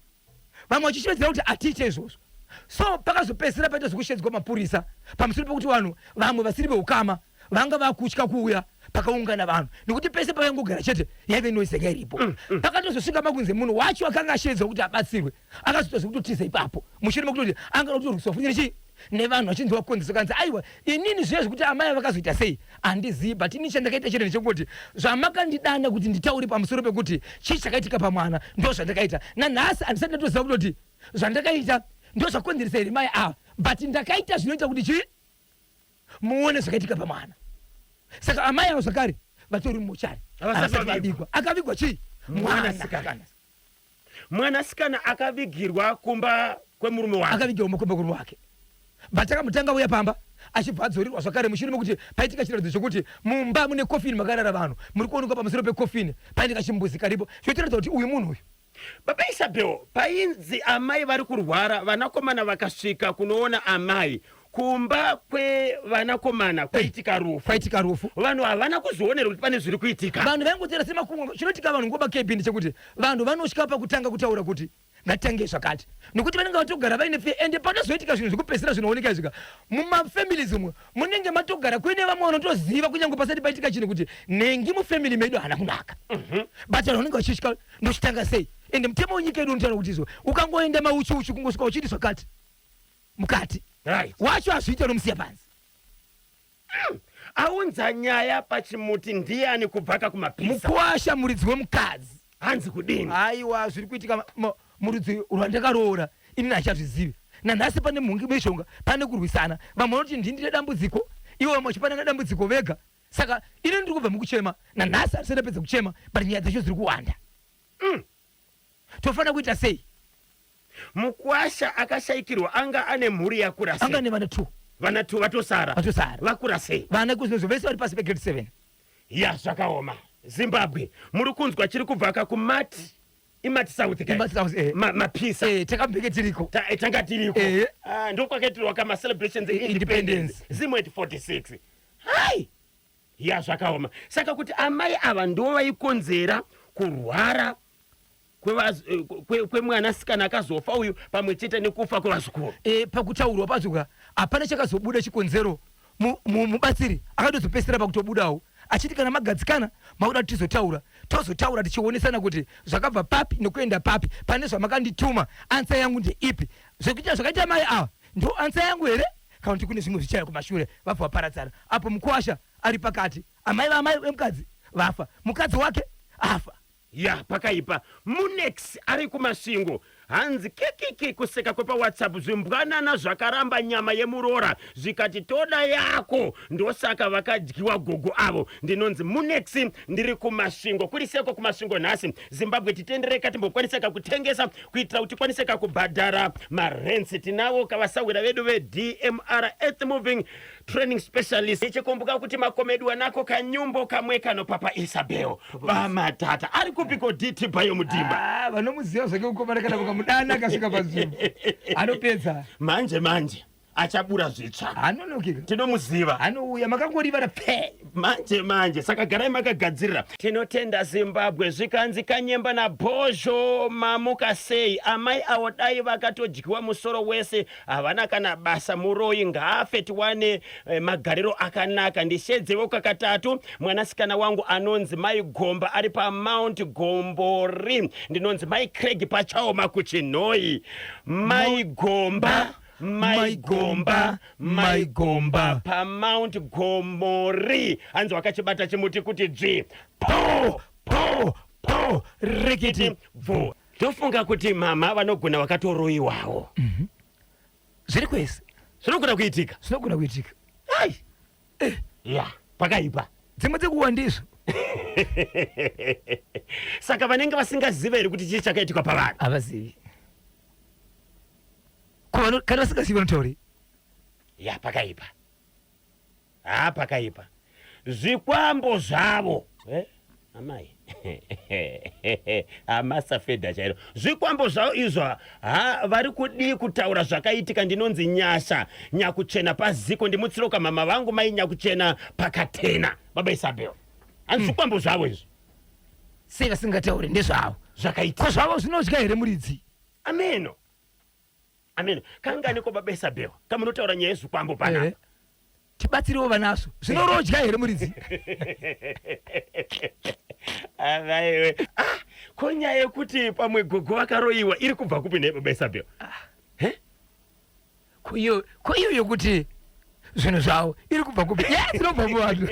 Speaker 1: vamwe vachishevedzera kuti hatiite izvozvo. So pakazopedzisira paita zvekushedzwa mapurisa pamusoro pekuti vanhu vamwe vasiri veukama vanga vakutya kuuya pakaungana vanhu nekuti pese pavaingogara chete yaive noise yanga iripo. Pakatozosvika makunze munhu wacho akanga ashedzwa kuti abatsirwe akazoita zvekutotiza ipapo mushure mekutoti angada kutorwiswa futi nechii nevanhu vachinzi wakonzesa kanzi aiwa inini zviya zvekuti amai vakazoita sei handizivi, but ini chandakaita chete ndechekungoti zvamakandidana kuti nditaure pamusoro pekuti chii chakaitika pamwana ndo zvandakaita. Nanhasi handisati ndatoziva kutoti zvandakaita ndo zvakonzeresa here mai ava, but ndakaita zvinoita kuti chii muone zvakaitika pamwana. Saka amai ava zvakare vatori mumochari
Speaker 2: Havasati
Speaker 1: havasati
Speaker 2: vavigwa.
Speaker 1: vavigwa. Akavigwa chii?
Speaker 2: Mwanasikana. Mwanasikana akavigirwa kumba kwemurume wake.
Speaker 1: Akavigirwa kumba kwemurume wake. But akamutanga uya pamba achibva adzorerwa zvakare mushure mekuti paitika chiratidzo chokuti mumba mune kofini makarara vanhu, muri kuonekwa pamusoro pekofini paine kachimbuzi karipo zvotiratidza kuti uyu munhu uyu.
Speaker 2: Baba Isabel, painzi amai vari kurwara, vanakomana vakasvika kunoona amai kumba kwevanakomana kwaitika rufu.
Speaker 1: Kwaitika rufu.
Speaker 2: Vanhu havana kuzoonera kuti pane zviri kuitika.
Speaker 1: Vanhu vaingotera semakungo. Chinoitika vanhu nguva KB ndechekuti vanhu vanosvika pakutanga kutaura kuti ngatitange zvakati, nekuti vanenge vatogara vaine fear. Ende panozoitika zvinhu zvekupedzisira zvinooneka izvika mumafamilies umu munenge matogara kuine vamwe vanotoziva kunyange pasati paitika chinhu kuti nhengi mufamily medu haana kunaka. But vanhu vanenge vachitya ndochitanga sei. Ende mutemo wenyika yedu unotaura kuti izvo ukangoenda mauchi uchi kungosvika uchiti zvakati mukati wacho hazviite unomusiya panze.
Speaker 2: Aunza nyaya pachimuti ndiyani kubvaka kumapisa?
Speaker 1: Mukuwasha muridzi wemukadzi.
Speaker 2: Hanzi kudini?
Speaker 1: Aiwa zviri kuitika murudzi rwandakaroora inini hachazvizivi. Nanhasi pane mhungi mishonga, pane kurwisana. Vamwe vanoti ndini ndine dambudziko, ivo vamwe vachipanana dambudziko vega. Saka inini ndiri kubva mukuchema. Nanhasi handisati ndapedza kuchema, but nyaya dzacho dziri kuwanda. Tofanira kuita sei?
Speaker 2: Mukwasha akashaikirwa anga ane mhuri yakura sei?
Speaker 1: Anga ane vana 2.
Speaker 2: Vana 2 vatosara.
Speaker 1: Vatosara.
Speaker 2: Vakura sei?
Speaker 1: Vana kuzvinozvo vese vari pasi pegrade 7.
Speaker 2: Ya zvakaoma. Zimbabwe muri kunzwa chiri kubvaka kumati imati South guys.
Speaker 1: Imati South, eh.
Speaker 2: Mapisa.
Speaker 1: Takambenge tiriko.
Speaker 2: Tanga tiriko. Ah, ndokwakaitirwa ka celebrations
Speaker 1: independence.
Speaker 2: Independence. Zimwet 46. Hai! Ya zvakaoma. Saka kuti amai ava ndo vaikonzera kurwara kwemwanasikana akazofa uyu pamwe chete nekufa kwevazukuru.
Speaker 1: Pakutaurwa pacho ka hapana chakazobuda chikonzero. Mubatsiri akatozopedzisira pakutobudawo achiti kana magadzikana makuda kuti tizotaura, tozotaura tichionesana kuti zvakabva papi nekuenda papi pane zvamakandituma. Answer yangu ndeipi? Zvekuita zvakaita mai ava ndo answer yangu here kana kuti kune zvimwe zvichaya kumashure? Vabva vaparadzana apo mukuwasha ari pakati, amai vaamai vemukadzi vafa, mukadzi wake afa.
Speaker 2: Ya pakaipa. Munex ari kuMasvingo hanzi kikiki kuseka kwepaWhatsApp zvimbwanana zvakaramba nyama yemuroora zvikati toda yako ndosaka vakadyiwa gogo avo. Ndinonzi Munex ndiri kuMasvingo. Kuri seko kuMasvingo nhasi. Zimbabwe titendereka timbokwaniseka kutengesa kuitira kuti tikwaniseka kubhadhara marents. Tinavo kavasahwira vedu veDMR Earth Moving Training Specialist. Ndichikumbuka kuti makomedi wanako kanyumbo kamwe kano Papa Isabel vamatata ari kupiko DT Bayo Mudimba.
Speaker 1: Vanomuziva zvake mukomana kana mukamudana akasvika panzvimbo anopedza.
Speaker 2: Manje manje achabura zvitsva.
Speaker 1: Anonokeka.
Speaker 2: Tinomuziva.
Speaker 1: Anouya makangorivara pfe.
Speaker 2: Manje manje saka garai makagadzirira. Tinotenda Zimbabwe zvikanzi Kanyemba naBhozho mamuka sei amai avo dai vakatodyiwa musoro wese havana kana basa muroyi ngaafe tiwane magariro akanaka ndishedzewo kakatatu mwanasikana wangu anonzi mai Gomba ari paMount Gombori ndinonzi mai Craig pachaoma kuChinhoyi mai Gomba mai Gomba mai Gomba paMount Gomori hanzi wakachibata chimuti kuti dzvi
Speaker 1: po po po rekiti
Speaker 2: bvu. Ndofunga kuti mama vanogona vakatoroiwawo.
Speaker 1: Zviri kwese.
Speaker 2: Zvinogona kuitika.
Speaker 1: Zvinogona kuitika.
Speaker 2: Ai. Ya, pakaipa.
Speaker 1: Dzimwe dzekuwa ndizvo.
Speaker 2: Saka vanenge vasingazive here kuti chii chakaitika pavanhu?
Speaker 1: Havazivi. Ko kana vasingazivi vanotaurei?
Speaker 2: Ya, pakaipa. Haa pakaipa. Zvikwambo zvavo eh? Amai amasafedha chairo zvikwambo zvavo izvo ha vari kudii kutaura zvakaitika ndinonzi Nyasha Nyakuchena paziko ndimutsiroka mama vangu mai Nyakuchena pakatena baba Isabel hanzi zvikwambo zvavo izvi.
Speaker 1: Sei vasingatauri ndezvavo
Speaker 2: zvakaitika
Speaker 1: ko zvavo zvinodya here muridzi?
Speaker 2: Ameno ameno kanganiko baba Isabel kamunotaura nyaya yezvikwambo panapa.
Speaker 1: Tibatsirewo vanazvo zvinorodya here muridzi?
Speaker 2: Avaiwe ah, ko nyaya yekuti pamwe gogo vakaroyiwa iri kubva kupi nhai baba Isabel?
Speaker 1: Ah. Ko iyo ko iyo yokuti zvinhu zvavo iri kubva kupi? Yes, inobva muvanhu.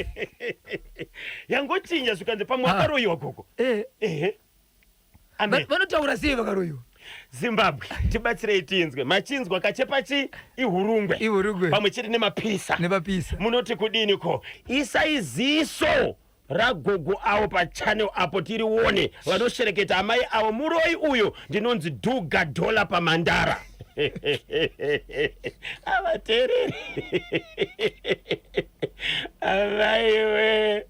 Speaker 2: Yangochinja zvikanzi pamwe vakaroyiwa gogo.
Speaker 1: Eh.
Speaker 2: Ehe. Amen.
Speaker 1: Vanotaura sei vakaroyiwa?
Speaker 2: Zimbabwe tibatsirei tinzwe. Machinzwa kachepa chi iHurungwe.
Speaker 1: IHurungwe.
Speaker 2: Pamwe chete nemapisa.
Speaker 1: Nemapisa.
Speaker 2: Munoti kudini ko? Isai ziso ragogo avo pachannel apo tirione vanoshereketa amai avo muroi uyo ndinonzi Dhuga Dollar pamandara. Avateereri. Avaiwe.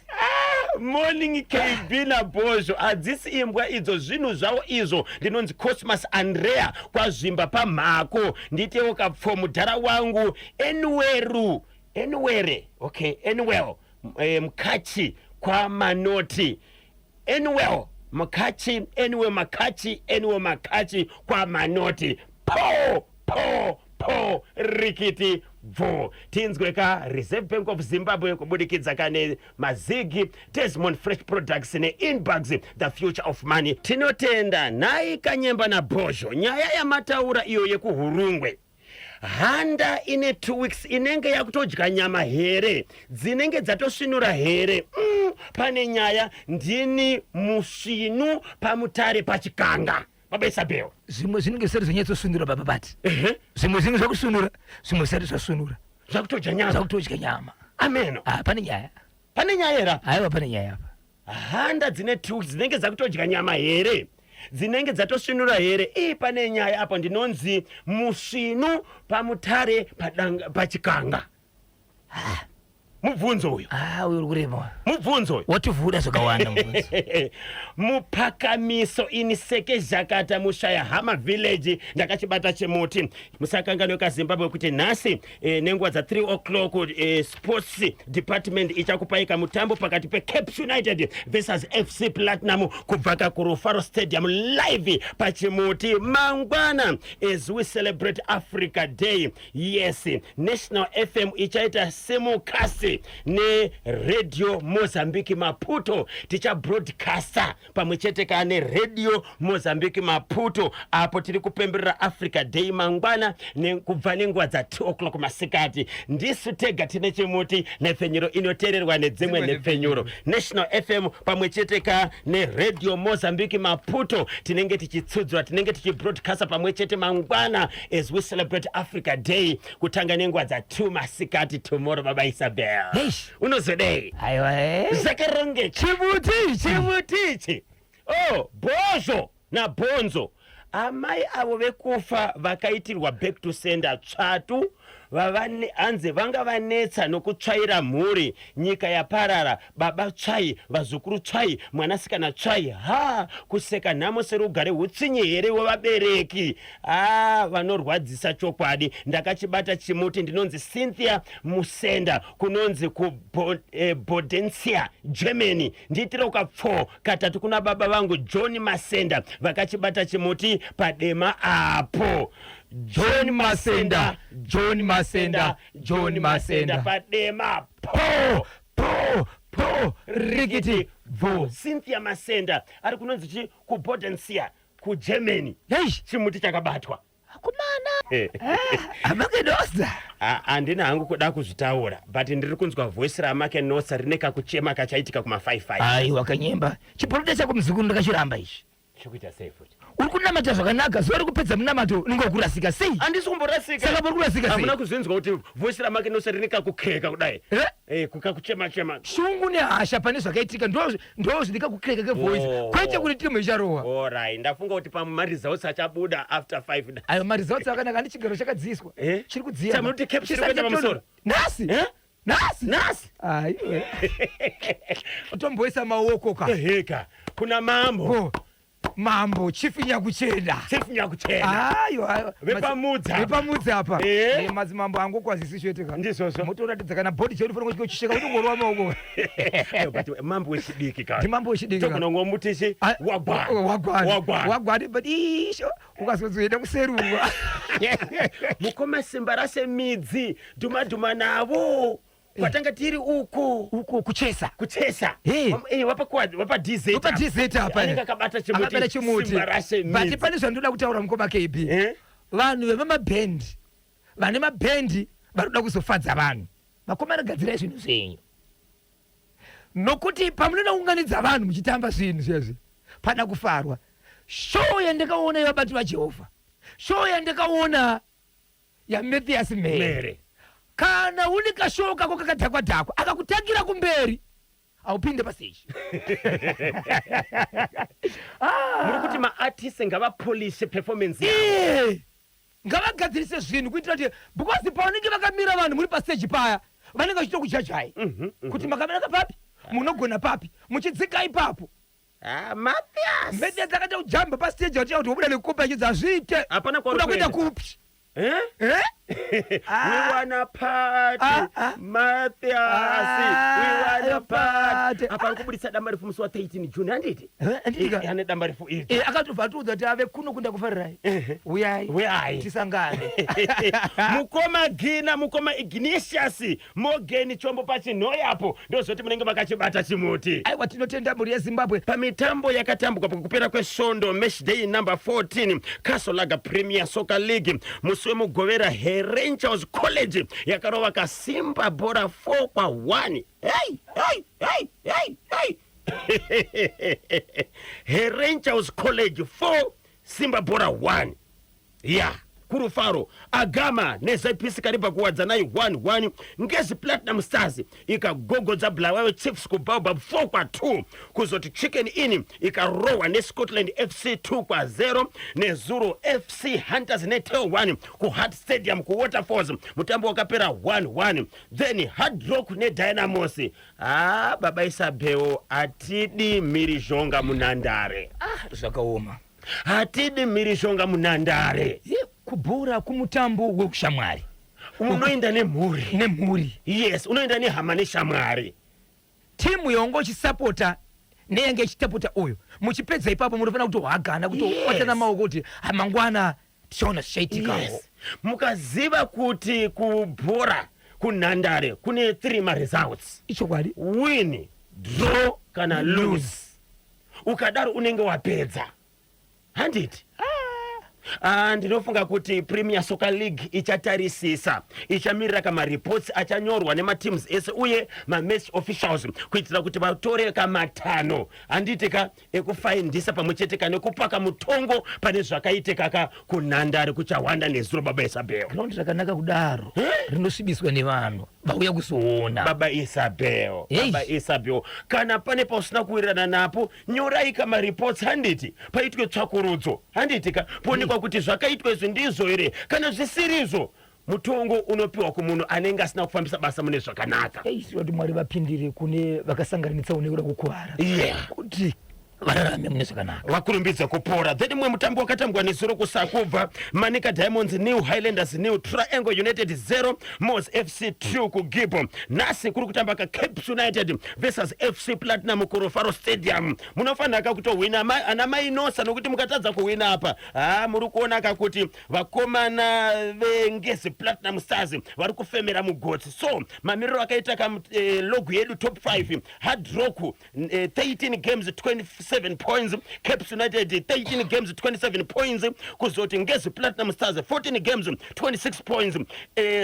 Speaker 2: Ah, morning KB naBhozho hadzisi imbwa idzo zvinhu zvavo izvo ndinonzi Cosmas Andrea kwaZvimba pamhako nditewo kapfo mudhara wangu Enweru Enwere okay Enwell eh, Mkachi kwaManoti Enwell Mkachi Enwell Makachi Enwell Makachi kwaManoti po po po rikiti bvo tinzwe ka Reserve Bank of Zimbabwe kubudikidza kane mazigi Desmond Fresh Products neInbugs the future of money. Tinotenda nhai Kanyemba naBhozho nyaya yamataura iyo yekuHurungwe handa ine 2 weeks inenge yakutodya nyama here dzinenge dzatosvinura here pane nyaya ndini musvinu paMutare pachikanga baba Isabel.
Speaker 1: Zvimwe zvinenge zvisati zvanyatsosvinura baba bati zvimwe zvinenge zvakusvinura zvimwe zvisati zvasvinura
Speaker 2: zvakutodya nyama
Speaker 1: zvakutodya nyama
Speaker 2: ameno.
Speaker 1: Ah, pane nyaya.
Speaker 2: Pane nyaya here apa?
Speaker 1: Haiwa, pane nyaya apa.
Speaker 2: Handa dzine 2 dzinenge dzakutodya nyama here dzinenge dzatosvinura here ii pane nyaya apo ndinonzi musvinu paMutare pachikanga. Mubvunzo uyo.
Speaker 1: Ah, uyo uri kurema.
Speaker 2: Mubvunzo uyo.
Speaker 1: Wativhura zvakawanda mubvunzo.
Speaker 2: Mupakamiso ini seke zhakata mushaya hama village ndakachibata chimuti. Musakanganwe kaZimbabwe kuti nhasi nenguva dza 3 o'clock sports department ichakupai kamutambo pakati peCaps United versus FC Platinum kubva kakuRufaro Stadium live pachimuti mangwana as we celebrate Africa Day. Yes, National FM ichaita simulcast neRadio Mozambique Maputo. Tichabroadcaster pamwe chete ka neRadio Mozambique Maputo apo tiri kupemberera Africa Day mangwana kubva nenguva dza 2 o'clock masikati. Ndisu tega tine chimuti, nhepfenyuro inoteererwa nedzimwe nhepfenyuro. National FM pamwe chete ka neRadio Mozambique Maputo tinenge tichitsudzura, tinenge tichibroadcaster pamwe chete mangwana as we celebrate Africa Day kutanga nenguva dza 2 masikati tomorrow. Baba Isabel,
Speaker 1: Eish.
Speaker 2: unozodei?
Speaker 1: Aiwa eh.
Speaker 2: Zvakarongeka.
Speaker 1: Chimuti ichi.
Speaker 2: Chimuti ichi. Oh, Bhozho naBhonzo amai avo vekufa vakaitirwa back to sender tsvatu hanzi vanga vanetsa nokutsvaira mhuri nyika yaparara baba tsvai vazukuru tsvai mwanasikana tsvai ha kuseka nhamo serugare hutsinye here wevabereki ha vanorwadzisa chokwadi ndakachibata chimuti ndinonzi Cynthia Musenda kunonzi kuBodensia Germany ndiitire kapfo katatu kuna baba vangu John Masenda vakachibata chimuti padema apo.
Speaker 1: John Masenda, John Masenda, John Masenda
Speaker 2: padema po
Speaker 1: po po rikiti bvo.
Speaker 2: Cynthia Masenda ari kunonzi chi kuBodensia kuGermany.
Speaker 1: Eish.
Speaker 2: Chimuti chakabatwa.
Speaker 1: Akomana. Amakenosa.
Speaker 2: Handina hangu kuda kuzvitaura but ndiri kunzwa voice raMakenosa rine kakuchema kachaitika kuma 55.
Speaker 1: Aiwa Kanyemba, chiporofita chako muzukuru ndakachiramba ichi.
Speaker 2: Chikuita sei futi?
Speaker 1: Uri kunamata zvakanaka, zuva rekupedza munamato unenge wakurasika sei?
Speaker 2: Handisi kumborasika.
Speaker 1: Saka muri kurasika sei?
Speaker 2: Hamuna kuzvinzwa kuti voice raMakenosa rine kakukreka kudai?
Speaker 1: Eh?
Speaker 2: Kukakuchema chema.
Speaker 1: Shungu nehasha pane zvakaitika ndo zvine kakukreka kevoice.
Speaker 2: Oh.
Speaker 1: Kwete kuti timu icharohwa.
Speaker 2: Alright, ndafunga kuti pamwe maresults achabuda after 5.
Speaker 1: Ayo maresults akanaka, ane chigaro chakadziiswa.
Speaker 2: Eh?
Speaker 1: Chiri kudziya.
Speaker 2: Chamunoti caps iri kuenda pamusoro?
Speaker 1: Nhasi?
Speaker 2: Eh?
Speaker 1: Nhasi?
Speaker 2: Nhasi.
Speaker 1: Aiwe. Tomboisa maoko ka.
Speaker 2: Eheka. Kuna mambo.
Speaker 1: Ko. Mambo Chief Nyakuchena.
Speaker 2: Chief Nyakuchena.
Speaker 1: Ayo ayo.
Speaker 2: Vepamudzi apa.
Speaker 1: Vepamudzi apa.
Speaker 2: Eh.
Speaker 1: Eh, madzimambo angu kwazisi chete ka.
Speaker 2: Ndizvozvo.
Speaker 1: Motoratidza kana body chedu fanira kuchisheka kuti ngorwa maoko.
Speaker 2: Ayo, but mambo wechidiki ka.
Speaker 1: Ndimambo wechidiki ka.
Speaker 2: Togona ngomuti chi
Speaker 1: Ah,
Speaker 2: wagwani.
Speaker 1: Wagwani.
Speaker 2: Wagwani.
Speaker 1: Wagwani but isho ukazozoenda kuserungwa.
Speaker 2: Mukoma simba rase midzi dhuma dhuma navo. Kwatanga tiri uku.
Speaker 1: Uko kuchesa.
Speaker 2: Kuchesa.
Speaker 1: Eh.
Speaker 2: Wapa kwa wapa DZ.
Speaker 1: Wapa DZ apa.
Speaker 2: Anenge akabata chimuti.
Speaker 1: Akabata chimuti.
Speaker 2: Simba rase midzi.
Speaker 1: But pane zvandoda kutaura mukoma KB.
Speaker 2: Eh?
Speaker 1: Vanhu vemamabhendi vane mabhendi vari kuda kuzofadza vanhu. Vakomana gadzirai zvinhu zvenyu. Nokuti pamunoda kuunganidza vanhu muchitamba zvinhu zvezvi pada kufarwa. Show yandakaona yevabati vaJehovha. Show yandakaona yaMathias Mhere.
Speaker 2: Mhere.
Speaker 1: Kana une kashow kako kakadhakwa dhakwa akakutangira kumberi haupinde pastage. Ah.
Speaker 2: Muri kuti maartist ngavapolishe performance yavo.
Speaker 1: Iye. Ngavagadzirise zvinhu kuitira kuti because pavanenge vakamira vanhu muri pastage paya vanenge vachitokujajai kuti makamira papi munogona papi muchidzika ipapo.
Speaker 2: Ah, Mathias.
Speaker 1: Mathias akaita kujamba pastage achiita kuti wobuda nekukopa achidzi hazviite.
Speaker 2: Hapana kwauri
Speaker 1: Uda kuenda
Speaker 2: kuenda.
Speaker 1: kupi?
Speaker 2: Eh?
Speaker 1: Eh?
Speaker 2: We wanna party,
Speaker 1: Ah, ah.
Speaker 2: Mathias.
Speaker 1: Ah,
Speaker 2: We wanna party.
Speaker 1: party.
Speaker 2: Apa ari kubudisa damba refu musi wa 13 June handiti?
Speaker 1: Eh, handiti ka?
Speaker 2: Eh, ane damba refu iri.
Speaker 1: Eh, akatobva atiudza kuti ave kuno kunda kufarirai. Uyai.
Speaker 2: Uyai.
Speaker 1: Tisangane.
Speaker 2: Mukoma Gina, mukoma Ignatius, Morgan Chombo pachinhoyi apo ndozvoti munenge makachibata chimuti.
Speaker 1: Aiwa tinotenda mhuri yeZimbabwe.
Speaker 2: Pamitambo yakatambwa pakupera kwesvondo match day number 14 Castle Lager Premier Soccer League musi wemugovera Herentals College yakarova kasimba bhora 4 kwa 1. Hey, hey, hey, hey, hey. Herentals College 4 Simba Bhora 1. Yeah, kurufaro Agama neZPC Kariba kuwadzanai 1-1. Ngezi Platinum Stars ikagogodza Bulawayo Chiefs kuBaobab 4 kwa 2. Kuzoti Chicken Inn ikarohwa neScotland FC 2 kwa 0. Nezuro FC Hunters neTel 1 kuHart Stadium kuWaterfalls mutambo wakapera 1-1. Then Hard Rock neDynamos. Baba Isabel hatidi mhirizhonga munhandare.
Speaker 1: Zvakaoma.
Speaker 2: Hatidi mhirizhonga munhandare.
Speaker 1: Ye, kubhora kumutambo weushamwari.
Speaker 2: Unoenda nemhuri.
Speaker 1: Nemhuri.
Speaker 2: Yes, unoenda nehama neshamwari.
Speaker 1: Timu yongo uchisapota neyenge ichitapota uyu. Muchipedza ipapo munofanira kutohagana kutobatana maoko kuti mangwana tichaona zvichaitikawo.
Speaker 2: Yes. Mukaziva kuti kubhora kunhandare kune 3 ma results.
Speaker 1: Ichokwadi.
Speaker 2: Win, draw kana lose. Ukadaro unenge wapedza. Handiti? Ndinofunga kuti Premier Soccer League ichatarisisa, ichamirira kama reports achanyorwa nemateams ese uye mamatch officials kuitira kuti vatore kamatano handiti ka ekufaindisa pamwe chete ka nekupaka mutongo pane zvakaitika ka kunhandare kuchahwanda nezuro Baba Isabel.
Speaker 1: Ground rakanaka kudaro
Speaker 2: Eh?
Speaker 1: rinosvibiswa nevanhu vauya kuzoona.
Speaker 2: Baba Isabel,
Speaker 1: Hey.
Speaker 2: Baba Isabel, kana pane pausina kuwirirana napo nyorai kama reports handiti paitwe tsvakurudzo handiti ka poonekwa kuti zvakaitwa izvi ndizvo here, kana zvisirizvo mutongo unopiwa kumunhu anenge asina kufambisa basa mune zvakanaka.
Speaker 1: Ei, sure kuti Mwari vapindire kune vakasangana netsaona yekuda kukuvara. Kuti vararame mune zvakanaka.
Speaker 2: Vakurumbidze kupora. Then mumwe mutambo wakatambwa nezuro kuSakubva, Manica Diamonds nil, Highlanders nil, Triangle United 0, Moz FC 2 kuGibbo. Nhasi kuri kutamba ka Caps United versus FC Platinum kuRufaro Stadium. Munofanira ka kutohwina ana mai Nosa, nokuti mukatadza kuhwina apa, muri kuona ka kuti vakomana veNgezi Platinum Stars vari kufemera mugotsi. So mamiriro akaita ka logo yedu top 5, Hard Rock 13 games 27 points, Caps United 13 games 27 points, kuzoti Ngezi Platinum Stars 14 games 26 points,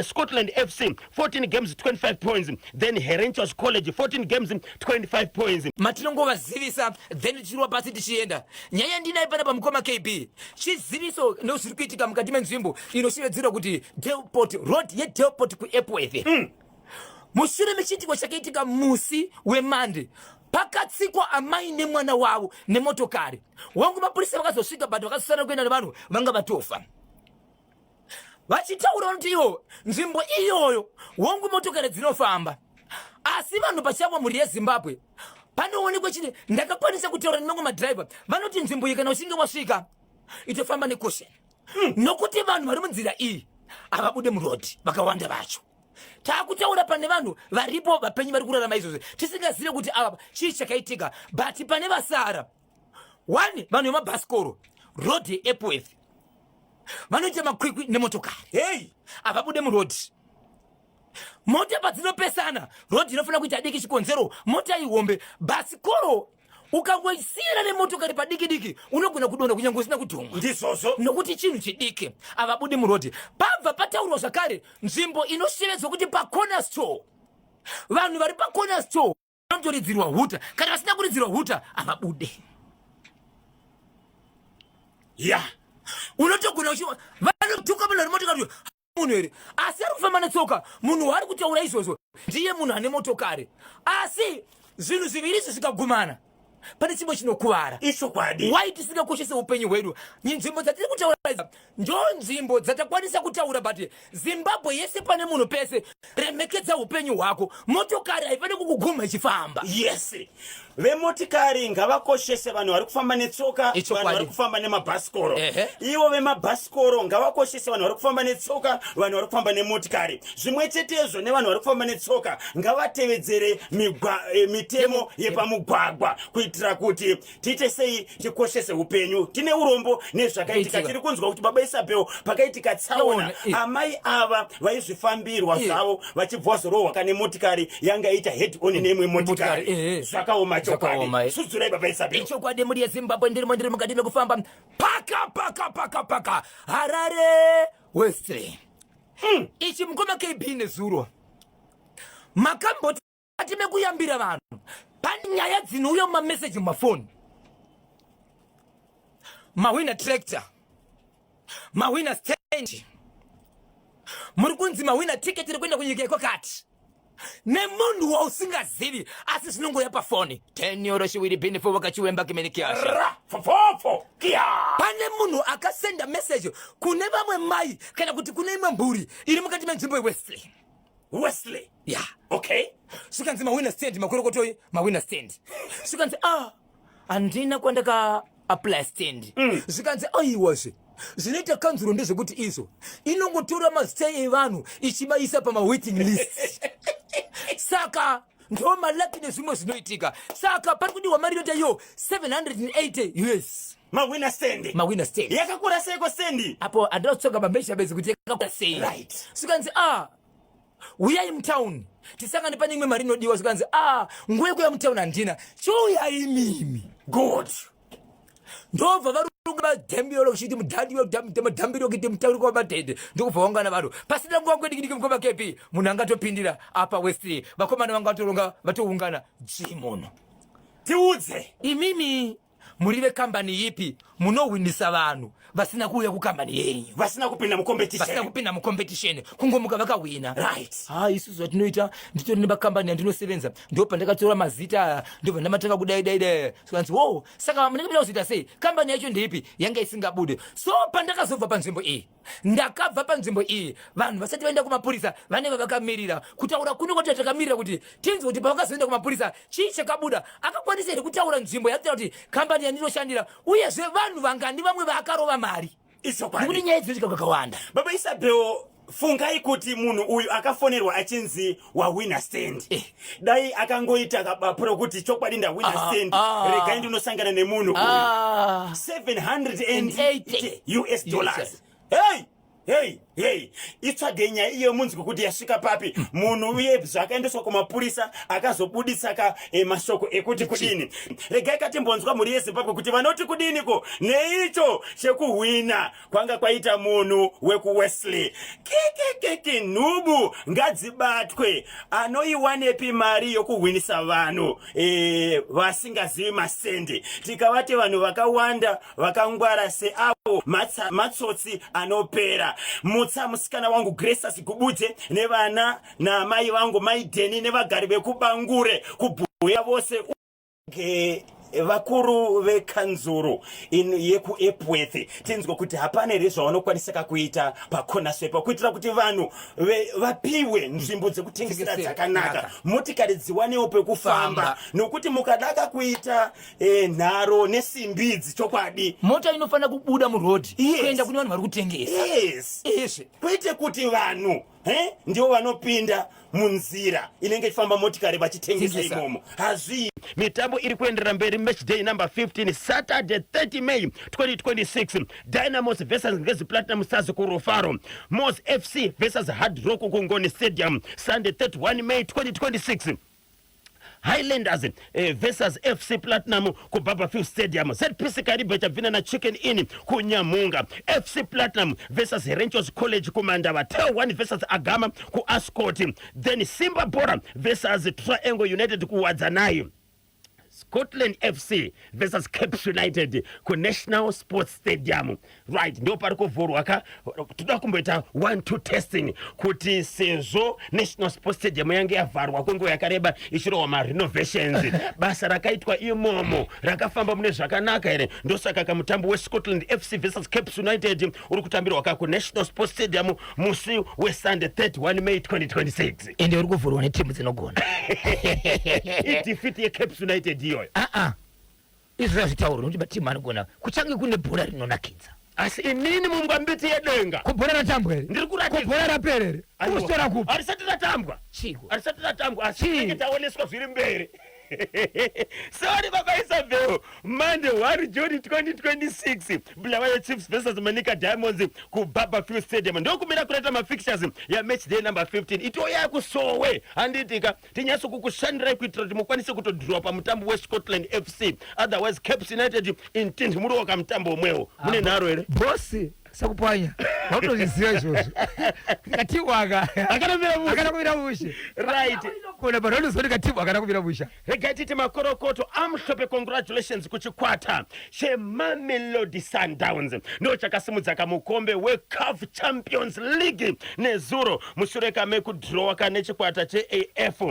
Speaker 2: Scotland FC 14 games 25 points, then Herentals College 14 games 25 points.
Speaker 1: Matinongovazivisa then tichirwa pasi tichienda. Nyaya ndinayo panapa mukoma KB. Chiziviso ndozviri kuitika mukati menzvimbo inoshevedzerwa kuti Delport Road yeDelport kuEpworth. Mushure mechiitiko chakaitika musi weMande, pakatsikwa amai nemwana wavo nemotokari. Wangu mapurisa vakazosvika but vakazosara kuenda nevanhu vanga vatofa. Vachitaura vanoti ivo nzvimbo iyoyo hongu motokari dzinofamba asi vanhu pachavo mhuri yeZimbabwe panoonekwa chine ndakakwanisa kutaura nemamwe madhiraivha vanoti nzvimbo iyi kana uchinge wasvika itofamba necaution nokuti vanhu vari munzira iyi havabude murodhi vakawanda vacho. Taakutaura pane vanhu varipo vapenyu vari kurarama izvozvo tisingazive kuti ava chii chakaitika, but pane vasara one vanhu vemabhasikoro road yeEpworth vanoita makwikwi nemotokari.
Speaker 2: Hey!
Speaker 1: Havabude murodhi. Mota padzinopesana rodhi inofanira kuita diki, chikonzero mota ihombe. Bhasikoro ukangoisiyana nemotokari padiki diki unogona kudonha kunyange usina kudhumwa.
Speaker 2: Ndizvozvo.
Speaker 1: Nokuti chinhu chidiki. Havabudi murodhi. Pabva pataurwa zvakare nzvimbo inoshevedzwa kuti pacorner store. Vanhu vari pacorner store vanotoridzirwa huta, kana vasina kuridzirwa huta havabude.
Speaker 2: Ya,
Speaker 1: unotogona uchi vanotuka munhu ari motokari munhu here asi ari kufamba netsoka. Munhu waari kutaura izvozvo ndiye munhu ane motokari, asi zvinhu zviviri izvi zvikagumana pane chimwe chinokuvara.
Speaker 2: Ichokwadi.
Speaker 1: Why tisingakoshese upenyu hwedu? Nzvimbo dzatiri kutaura idzi ndo nzvimbo dzatakwanisa kutaura, but Zimbabwe yese pane munhu pese, remekedza upenyu hwako. Motokari haifaniri kukuguma ichifamba.
Speaker 2: Yes, vemotikari ngavakoshese vanhu vari kufamba netsoka,
Speaker 1: Ichokwadi.
Speaker 2: vanhu vari kufamba nemabhasikoro.
Speaker 1: Ehe.
Speaker 2: Ivo vemabhasikoro ngavakoshese vanhu vari kufamba netsoka, vanhu vari kufamba nemotikari. Zvimwe chetezvo nevanhu vari kufamba netsoka ngavatevedzere mitemo yepamugwagwa kuitira kuti tiite sei, tikoshese upenyu. Tine urombo nezvakaitika.
Speaker 1: Zvakaitika.
Speaker 2: Tiri kunzwa kuti baba Isabel pakaitika tsaona,
Speaker 1: Tsaona,
Speaker 2: amai ava vaizvifambirwa zvavo vachibva vazorohwa kane motikari yanga ita head on neimwe motikari.
Speaker 1: Motikari,
Speaker 2: Zvakaoma
Speaker 1: Zvakaoma,
Speaker 2: chokwadi. Sudzurai baba Isabel.
Speaker 1: Ichokwadi mhuri yeZimbabwe, ndirimo ndiri mukati mekufamba paka paka paka paka Harare West. Ichi mukoma KB, nezuro makamboti mekuyambira vanhu pane nyaya dzinouya mumameseji mumafoni: mahwina tractor, mahwina stand, muri kunzi mahwina tiketi rekuenda kunyika yekwakati nemunhu wausingazivi, asi zvinongoya pafoni tenyoro chiwiri bhinifo wakachiwemba kimenikiasha
Speaker 2: Ra fofofo kia.
Speaker 1: Pane munhu akasenda message kune vamwe mai kana kuti kune imwe mhuri iri mukati menzvimbo yeWesley.
Speaker 2: Wesley.
Speaker 1: Ya.
Speaker 2: Okay.
Speaker 1: Zvikanzi mawina stand, makorokotoi, mawina stand. Zvikanzi, ah, handina kwandaka apply stand. Zvikanzi aiwazve zvinoita kanzuro ndezvekuti izvo inongotora mazita evanhu ichivaisa pamawaiting list, saka ndo malucky nezvimwe zvinoitika. Saka pari kudiwa mari inoita iyo 780 US.
Speaker 2: Mawina stand.
Speaker 1: Mawina stand.
Speaker 2: Yakakura seiko stand?
Speaker 1: Apo handina kutsvaga mameasurements kuti yakakura sei. Zvikanzi, ah, uyai mutauni tisangane, pane imwe mari inodiwa. Zvikanzi, ah, nguva yekuya mutauni handina, chiuyai mimi.
Speaker 2: Good.
Speaker 1: Ndobva varunga madhambiro kuchiti mudhambiro kuite mutauri kwamadhende, ndokubva waungana vanhu pasina nguva kwedikidiki. Mukoma kepi munhu angatopindira apa West, vakomana vanga vatoronga vatoungana dzvi munhu.
Speaker 2: Tiudze.
Speaker 1: Imimi muri vekambani yipi munohwinisa vanhu vasina kuuya kukambani yenyu?
Speaker 2: Vasina kupinda
Speaker 1: Vasina
Speaker 2: mucompetition.
Speaker 1: Kupinda mucompetition, kungomuka vakahwina. Ha, isusu zvatinoita, nditori nemakambani andinosevenza, ndo pandakatora mazita aya, ndobva ndamatanga kudai dai dai. Zvikanzi, wo, saka munenge muda kuzoita sei? Kambani yacho ndeipi yanga isingabude? So pandakazobva panzvimbo iyi, ndakabva panzvimbo iyi vanhu vasati vaenda kumapurisa, vanenge vakamirira kutaura kuno kwati takamirira kuti tinzwe kuti pavakazoenda kumapurisa chii chakabuda, akakwanisa here kutaura nzvimbo yatoita kuti kambani yandinoshandira, uyezve vanhu vangani vamwe vaakarova mari, nekuti nyaya dzinoitika kakawanda.
Speaker 2: Baba Isabel, fungai kuti munhu uyu akafonerwa achinzi wawina stand, dai akangoita kabapu rokuti chokwadi ndawina stand, regai ndinosangana nemunhu uyu. 780 US dollars. Hey hey hey, itsvage nyaya iyo munzwi kuti yasvika papi. Munhu uye zvakaendeswa kumapurisa akazobudisa ka mashoko ekuti kudini. Regai katimbonzwa mhuri yeZimbabwe kuti vanoti kudiniko neicho chekuhwina kwanga kwaita munhu wekuWesley. Kikikiki, nhubu ngadzibatwe. Anoiwanepi mari yokuhwinisa vanhu vasingazivi masendi? Tikavati vanhu vakawanda vakangwara seavo, matsotsi anopera. Mutsa musikana wangu Graces Gubudze nevana naamai vangu Maidheni nevagari vekuBangure kuBhuya vose. vakuru vekanzuru yekuEpworth, tinzwe kuti hapana here zvavanokwanisaka kuita paKonaswepa kuitira kuti vanhu vapiwe nzvimbo dzekutengesera dzakanaka, motikari dziwanewo pekufamba, nokuti mukadaka kuita nharo nesimbi idzi, chokwadi
Speaker 1: mota inofanira kubuda murodhi kuenda kune vanhu vari kutengesa.
Speaker 2: Yes. Kwete kuti vanhu ndivo vanopinda munzira inenge ichifamba motikari vachitengesa imomo. Hazvii. Mitambo iri kuenderera mberi. Match day number 15, Saturday 30 May 2026: Dynamos versus Ngezi Platinum Stars kuRufaro, Mos FC versus Hard Rock kuNgoni Stadium. Sunday 31 May 2026: Highlanders versus FC Platinum kuBarbourfields Stadium, ZPC Kariba chabvina naChicken Inn kuNyamhunga, FC Platinum versus Herentals College kuMandava, TelOne versus Agama kuAscot, then Simba Bhora versus Triangle United kuWadzanai, Scotland FC versus Caps United kuNational Sports Stadium. Right, ndo pari kuvhurwa ka. Toda kumboita 1 2 testing kuti sezvo National Sports Stadium yange yavharwa kwenguva yakareba ichirohwa marenovations, basa rakaitwa imomo rakafamba mune zvakanaka here? Ndosaka kamutambo weScotland FC versus Caps United uri kutambirwa ka kuNational Sports Stadium musi weSunday 31 May 2026.
Speaker 1: Ende uri kuvhurwa netimu dzinogona.
Speaker 2: Idefeat yeCaps United iyoyo.
Speaker 1: Aa, izvo zvazvitaurwa nokuti matimu anogona, kuchange kune bhora rinonakidza.
Speaker 2: Asi inini mungwambiti yedenga.
Speaker 1: Kubhora ratambwa here?
Speaker 2: Ndiri kuratidza.
Speaker 1: Kubhora rapera here?
Speaker 2: Aiwa.
Speaker 1: Kuswera kupi?
Speaker 2: Harisati ratambwa.
Speaker 1: Chiko?
Speaker 2: Harisati ratambwa, asi
Speaker 1: Chii?
Speaker 2: tinenge taoneswa zviri mberi. Sorry, Baba Isabel. Monday 1 June 2026, Bulawayo Chiefs versus Manica Diamonds kuBarbourfields Stadium. Ndokumira kunoita mafixtures yamatch day number 15. Itoya kusowe, handitika tinyatso kukushandirai kuitira kuti mukwanise kutodhirowa pamutambo weScotland FC. Otherwise Caps United intinhi muri wakamutambo umwewo mune nharo here?
Speaker 1: Bosi sakupwanya, wautozviziva izvozvo, katimu aka
Speaker 2: Akana kumira mushe.
Speaker 1: Akana kumira mushe. Kona vanhu vanoziva kuti katimu akana kumira mushe.
Speaker 2: Regai titi makorokoto amhlophe, congratulations kuchikwata cheMamelodi Sundowns, ndo chakasimudza kamukombe weCAF Champions League nezuro mushure kamekudhirowa kane chikwata cheAF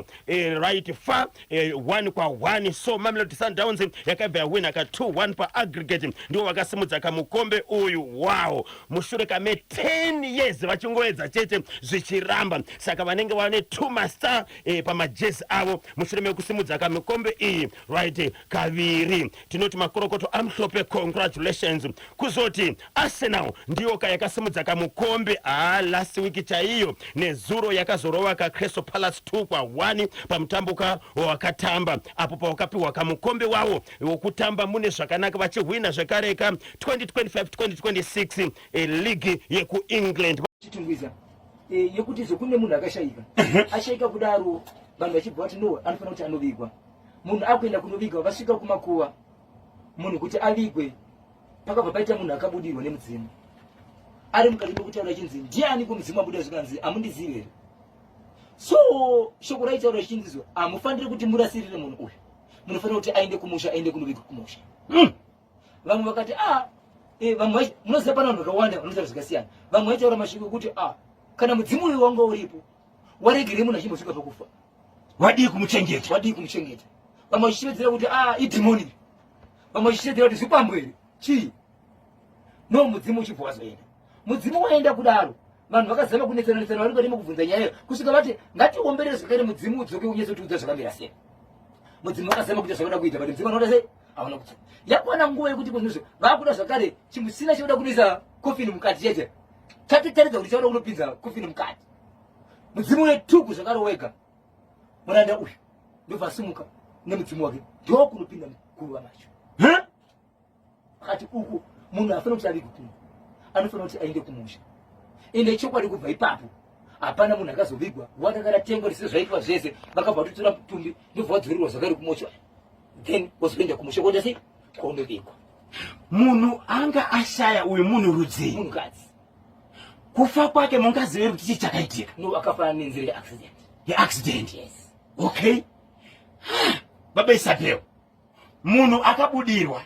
Speaker 2: right FAR 1 kwa1. So Mamelodi Sundowns yakabva yawina ka 2-1 paaggregate, ndiwo vakasimudza kamukombe uyu wawo mushure kame 10 years vachingoedza chete zvichiramba. Saka vanenge vane two mastar pamajezi avo mushure mekusimudza kamikombe iyi, right, kaviri. Tinoti makorokoto amhlophe, congratulations. Kuzoti Arsenal ndiyo ka yakasimudza kamukombe last week chaiyo nezuro, yakazorova kaCrystal Palace 2 kwa1 pamutambo ka wawakatamba apo pawakapiwa kamukombe wawo wokutamba mune zvakanaka, vachihwina zvekare ka 2025-2026 ligi yekuEngland.
Speaker 1: Chitungwiza yekuti zvo kune munhu akashayika, ashayika kudaro, vanhu vachibva vati no, anofanira kuti anovigwa. Munhu akuenda kunovigwa, vasvika kumakuva, munhu kuti avigwe, pakabva paita munhu akabudirwa nemudzimu ari mukati mekutaura, achinzi ndiani kumudzimu abuda, zvikanzi hamundizivi here? So shoko raitaura richinzizwa, hamufaniri kuti murasirire munhu uyu, munofanira kuti aende kumusha, aende kunovigwa kumusha. Vamwe vakati a vamwe munoziva pana vanhu vakawanda vanotaura zvakasiyana. Vamwe vaitaura mashoko ekuti a kana mudzimu uyu wanga uripo, waregerei munhu achimbosvika pakufa?
Speaker 2: Wadii kumuchengeta?
Speaker 1: Wadii kumuchengeta? Vamwe vachishevedzera kuti a idhimoni, vamwe vachishevedzera kuti zvikwambo here, chii. No, mudzimu uchibva wazoenda, mudzimu waenda kudaro, vanhu vakazama kunetsana netsana vari mukati mekubvunza nyaya iyo kusvika vati ngatiomberere zvakare mudzimu udzoke unyatsotiudza zvakamira sei. Mudzimu wakazama kuita zvavada kuita, but mudzimu anoda sei hauna kudzoka. Yakwana nguva yekuti kunozvo vakuda zvakare chimusina chekuda kunoisa kofini mukati chete, chatitaridza kuti chauda kunopinza kofini mukati. Mudzimu wetuku zvakare wega, muranda uyu ndobva asimuka nemudzimu wake, ndokunopinda muguva macho. Akati uku munhu afanira kuti avigwe kuno, anofanira kuti aende kumusha. Ende chokwadi kubva ipapo hapana munhu akazovigwa. Wakanga ratengwa risizvo zvaitwa zvese, vakabva vatotora mutumbi, ndobva wadzorerwa zvakare kumochwari, then wozoenda kumusha kuenda sei kwaundovigwa.
Speaker 2: Munhu anga ashaya uyu munhu rudzii?
Speaker 1: Munhukadzi.
Speaker 2: Kufa kwake mungazive kuti chii chakaitika?
Speaker 1: No, akafanana nenzira yeaccident.
Speaker 2: Yeaccident?
Speaker 1: Yes.
Speaker 2: Okay, Baba Isabel, munhu akabudirwa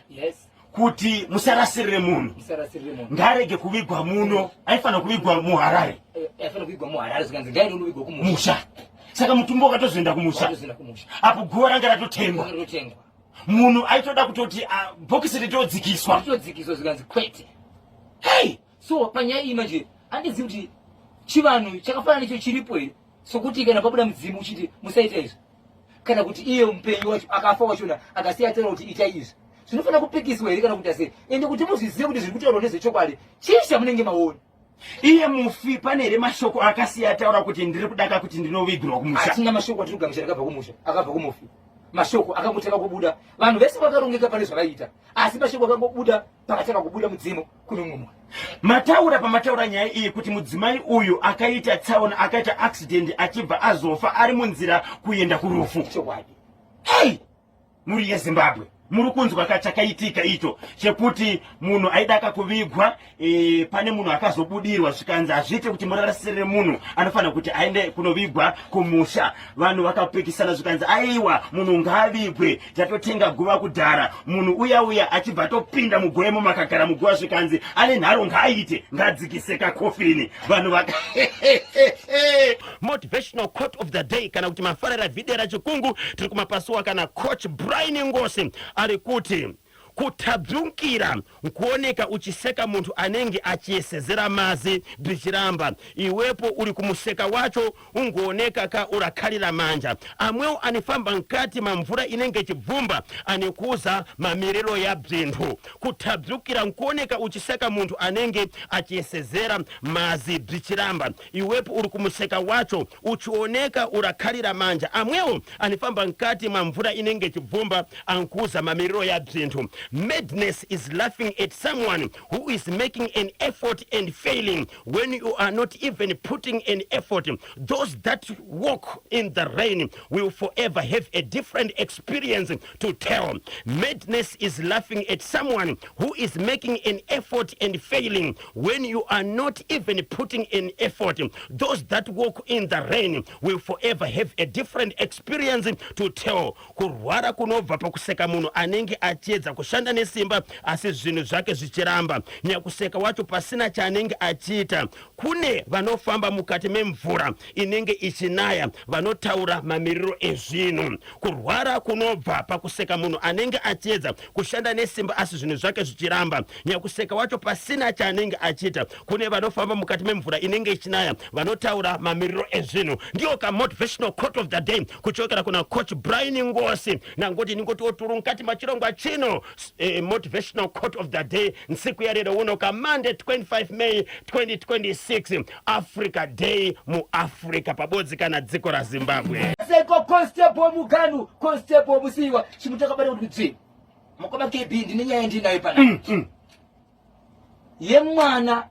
Speaker 2: kuti musarasirire munhu,
Speaker 1: musarasirire munhu,
Speaker 2: ngarege kuvigwa muno, aifanira kuvigwa muHarare.
Speaker 1: Aifanira kuvigwa muHarare, zvikanzi ngaende unovigwa kumusha.
Speaker 2: Musha. Saka mutumbi wakatozoenda kumusha.
Speaker 1: Wakatozoenda kumusha.
Speaker 2: Apo guva ranga ratotengwa.
Speaker 1: Rotengwa.
Speaker 2: Munhu aitoda kutoti ah, bhokisi ritodzikiswa.
Speaker 1: Ritodzikiswa zvikanzi kwete.
Speaker 2: Hey!
Speaker 1: So panyaya iyi manje handizivi kuti chivanhu chakafanana necho chiripo here sokuti kana pabuda mudzimu uchiti musaita izvi kana kuti iye mupenyu wacho akafa wachona akasiya ataura kuti itai izvi zvinofanira kupikiswa here kana kuita sei ende kuti muzvizive kuti zviri kutaurwa nezvechokwadi chii chamunenge maona
Speaker 2: Iye mufi pane here mashoko akasiya ataura kuti ndiri kudaka kuti ndinovigirwa kumusha?
Speaker 1: Hatina mashoko atiri kugamuchira akabva kumusha, akabva kumufi. Mashoko akangotanga kubuda, vanhu vese vakarongeka pane zvavaiita, asi mashoko akangobuda pakatanga kubuda mudzimu kune umwe munhu.
Speaker 2: Mataura pamataura nyaya iyi kuti mudzimai uyu akaita tsaona, akaita accident achibva azofa ari munzira kuenda kurufu.
Speaker 1: Chokwadi.
Speaker 2: Hey! Mhuri yeZimbabwe muri kunzwa ka chakaitika icho chekuti munhu aidaka kuvigwa e, pane munhu akazobudirwa zvikanzi hazviite kuti murarasirire munhu anofanira kuti aende kunovigwa kumusha. Vanhu vakapikisana zvikanzi aiwa munhu ngaavigwe, tatotenga guva kudhara. Munhu uya uya achibva atopinda muguva imomo akagara muguva zvikanzi ane nharo ngaaite ngadzikise kakofini. Vanhu vaka Motivational quote of the day kana kuti mafarira vhidera chikungu tiri kumapasuwa kana coach Brian Ngosi ari kuti kutabzunkira nkuoneka uchiseka muntu anenge achiyesezera mazi bzichiramba iwepo uri kumuseka wacho ungooneka ka urakhalira manja amwewo anifamba mkati ma mvura inenge ichibvumba anikuza mamiriro ya bzinthu kutabzukira nkuoneka uchiseka muntu anenge achiyesezera mazi bzichiramba Iwepo uri kumuseka wacho uchioneka urakhalira manja amwewo anifamba mkati mwa mvura inenge ichibvumba ankuuza mamiriro ya bzinthu. Madness is laughing at someone who is making an effort and failing when you are not even putting an effort. Those that walk in the rain will forever have a different experience to tell. Madness is laughing at someone who is making an effort and failing when you are not even putting an effort. Those that walk in the rain will forever have a different experience to tell. Kurwara kunobva pakuseka munhu anenge achiedza kushanda nesimba asi zvinhu zvake zvichiramba. Nyakuseka wacho pasina chaanenge achiita. Kune vanofamba mukati memvura inenge ichinaya vanotaura mamiriro ezvinhu. Kurwara kunobva pakuseka munhu anenge achiedza kushanda nesimba asi zvinhu zvake zvichiramba. Nyakuseka wacho pasina chaanenge achiita. Kune vanofamba mukati memvura inenge ichinaya vanotaura mamiriro ezvinhu. Ndiyo ka motivational quote of the day kuchokera kuna coach Brian Ngosi. Nangoti ningoti oturu mukati machirongwa chino motivational quote of the day nsiku yarero uno ka Monday 25 May 2026 Africa Day muAfrica pabodzi kana dziko raZimbabwe.
Speaker 1: Seko Constable Muganu, Constable Musiwa, chimuti akabata kuti dzvi. Mukoma KB ndine nyaya ndinayo pana. Yemwana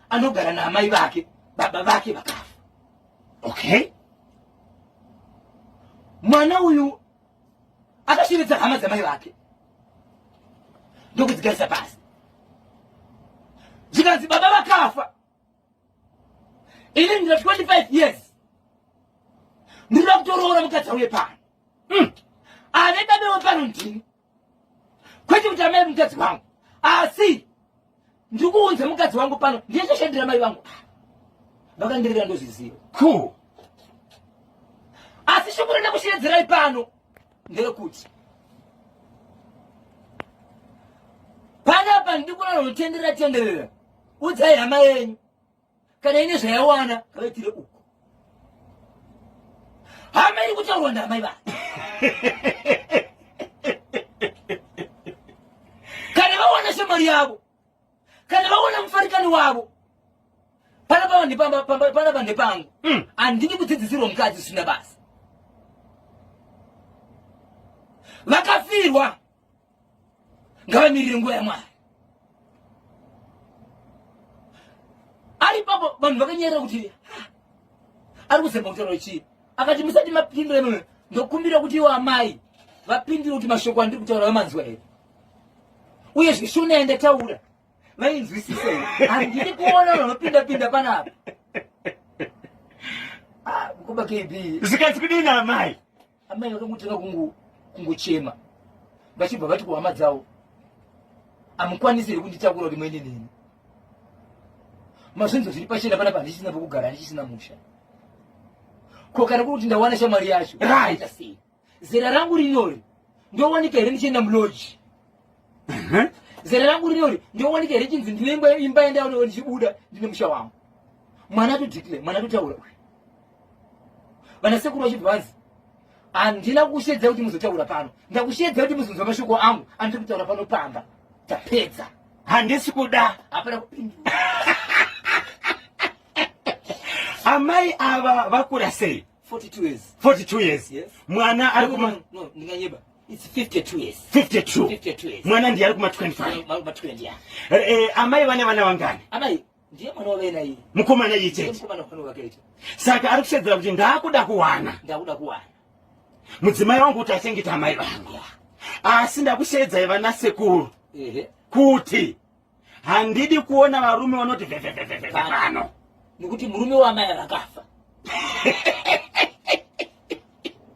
Speaker 1: anogara naamai vake, baba vake vakafa.
Speaker 2: Okay.
Speaker 1: Mwana uyu akashiridza hama dzamai vake ndokudzigarisa pasi zvikanzi baba vakafa ini ndina 25 years ndinoda kutoroora mukadzi auye pano Ave babe wepano ndini kwete kuti amai mukadzi wangu asi ndiri kuunza mukadzi wangu pano ndiye chashandira mai vangu vakandirira ndozviziva
Speaker 2: Cool.
Speaker 1: Asi shoko randakusheedzerai pano nderekuti panapa ndiri kuona vanotenderera tenderera, udzai hama yenyu kana ine zvayawana ngavaitire uko. Hama iri kutaurwa ndamai vake kana vawana shamwari yavo kana vaona mufarikani wavo panapa ndepangu handidi kudzidzisirwa mukadzi zvisina basa. Vakafirwa ngavamirire nguva yaMwari. Ari papo vanhu vakanyerera kuti ari kuzemba kutaura chii. Akati musati mapindura imwe, ndokumbira kuti iwo amai vapindure kuti mashoko andiri kutaura vamanzwa here, uye zvishona yandataura vainzwisisa here. Handidi kuona vanhu vanopinda pinda panapa. Mukoma KB.
Speaker 2: Zvikanzi kudini amai?
Speaker 1: Amai vakangotanga kungochema vachibva vati kuhama dzavo, hamukwanisi here kunditakura kuti muende neni? Mazvinzwa zviri pachena panapa, handichisina pokugara, handichisina musha. Ko kana kuri kuti ndawana shamwari yacho,
Speaker 2: Right.
Speaker 1: sei? Zera rangu rinori. Ndowanika here ndichienda muloji? Zera rangu rinori ndowanika here chinzi ndine imba imba yandaona ndichibuda ndine musha wangu. Mwana atodeclare, mwana atotaura uyu. Vana sekuru vachibva vanzi handina kushedza kuti muzotaura pano, ndakushedza kuti muzonzwa mashoko angu andiri kutaura pano pamba. Tapedza.
Speaker 2: Handisi kuda.
Speaker 1: Hapana kupindura.
Speaker 2: Amai ava vakura sei?
Speaker 1: 42 years.
Speaker 2: 42 years.
Speaker 1: Yes.
Speaker 2: Mwana ari kuma
Speaker 1: No, no, ndinganyeba. It's 52 years.
Speaker 2: 52.
Speaker 1: 52 years.
Speaker 2: Mwana ndiye ari kuma 25.
Speaker 1: Kuma 20 yeah.
Speaker 2: Eh, amai vane vana vangani?
Speaker 1: Amai ndiye mwana wavena iyi.
Speaker 2: Mukomana iyi chete.
Speaker 1: Mukomana wavana vakaita.
Speaker 2: Saka ari kushedzera kuti ndakuda kuwana.
Speaker 1: Ndakuda kuwana.
Speaker 2: Mudzimai wangu kuti achengeta amai vangu.
Speaker 1: Yeah.
Speaker 2: Asi ndakushedzai vana sekuru.
Speaker 1: Ehe.
Speaker 2: Kuti handidi kuona varume vanoti vhevhevhevhe pano.
Speaker 1: Nekuti murume wamai vakafa.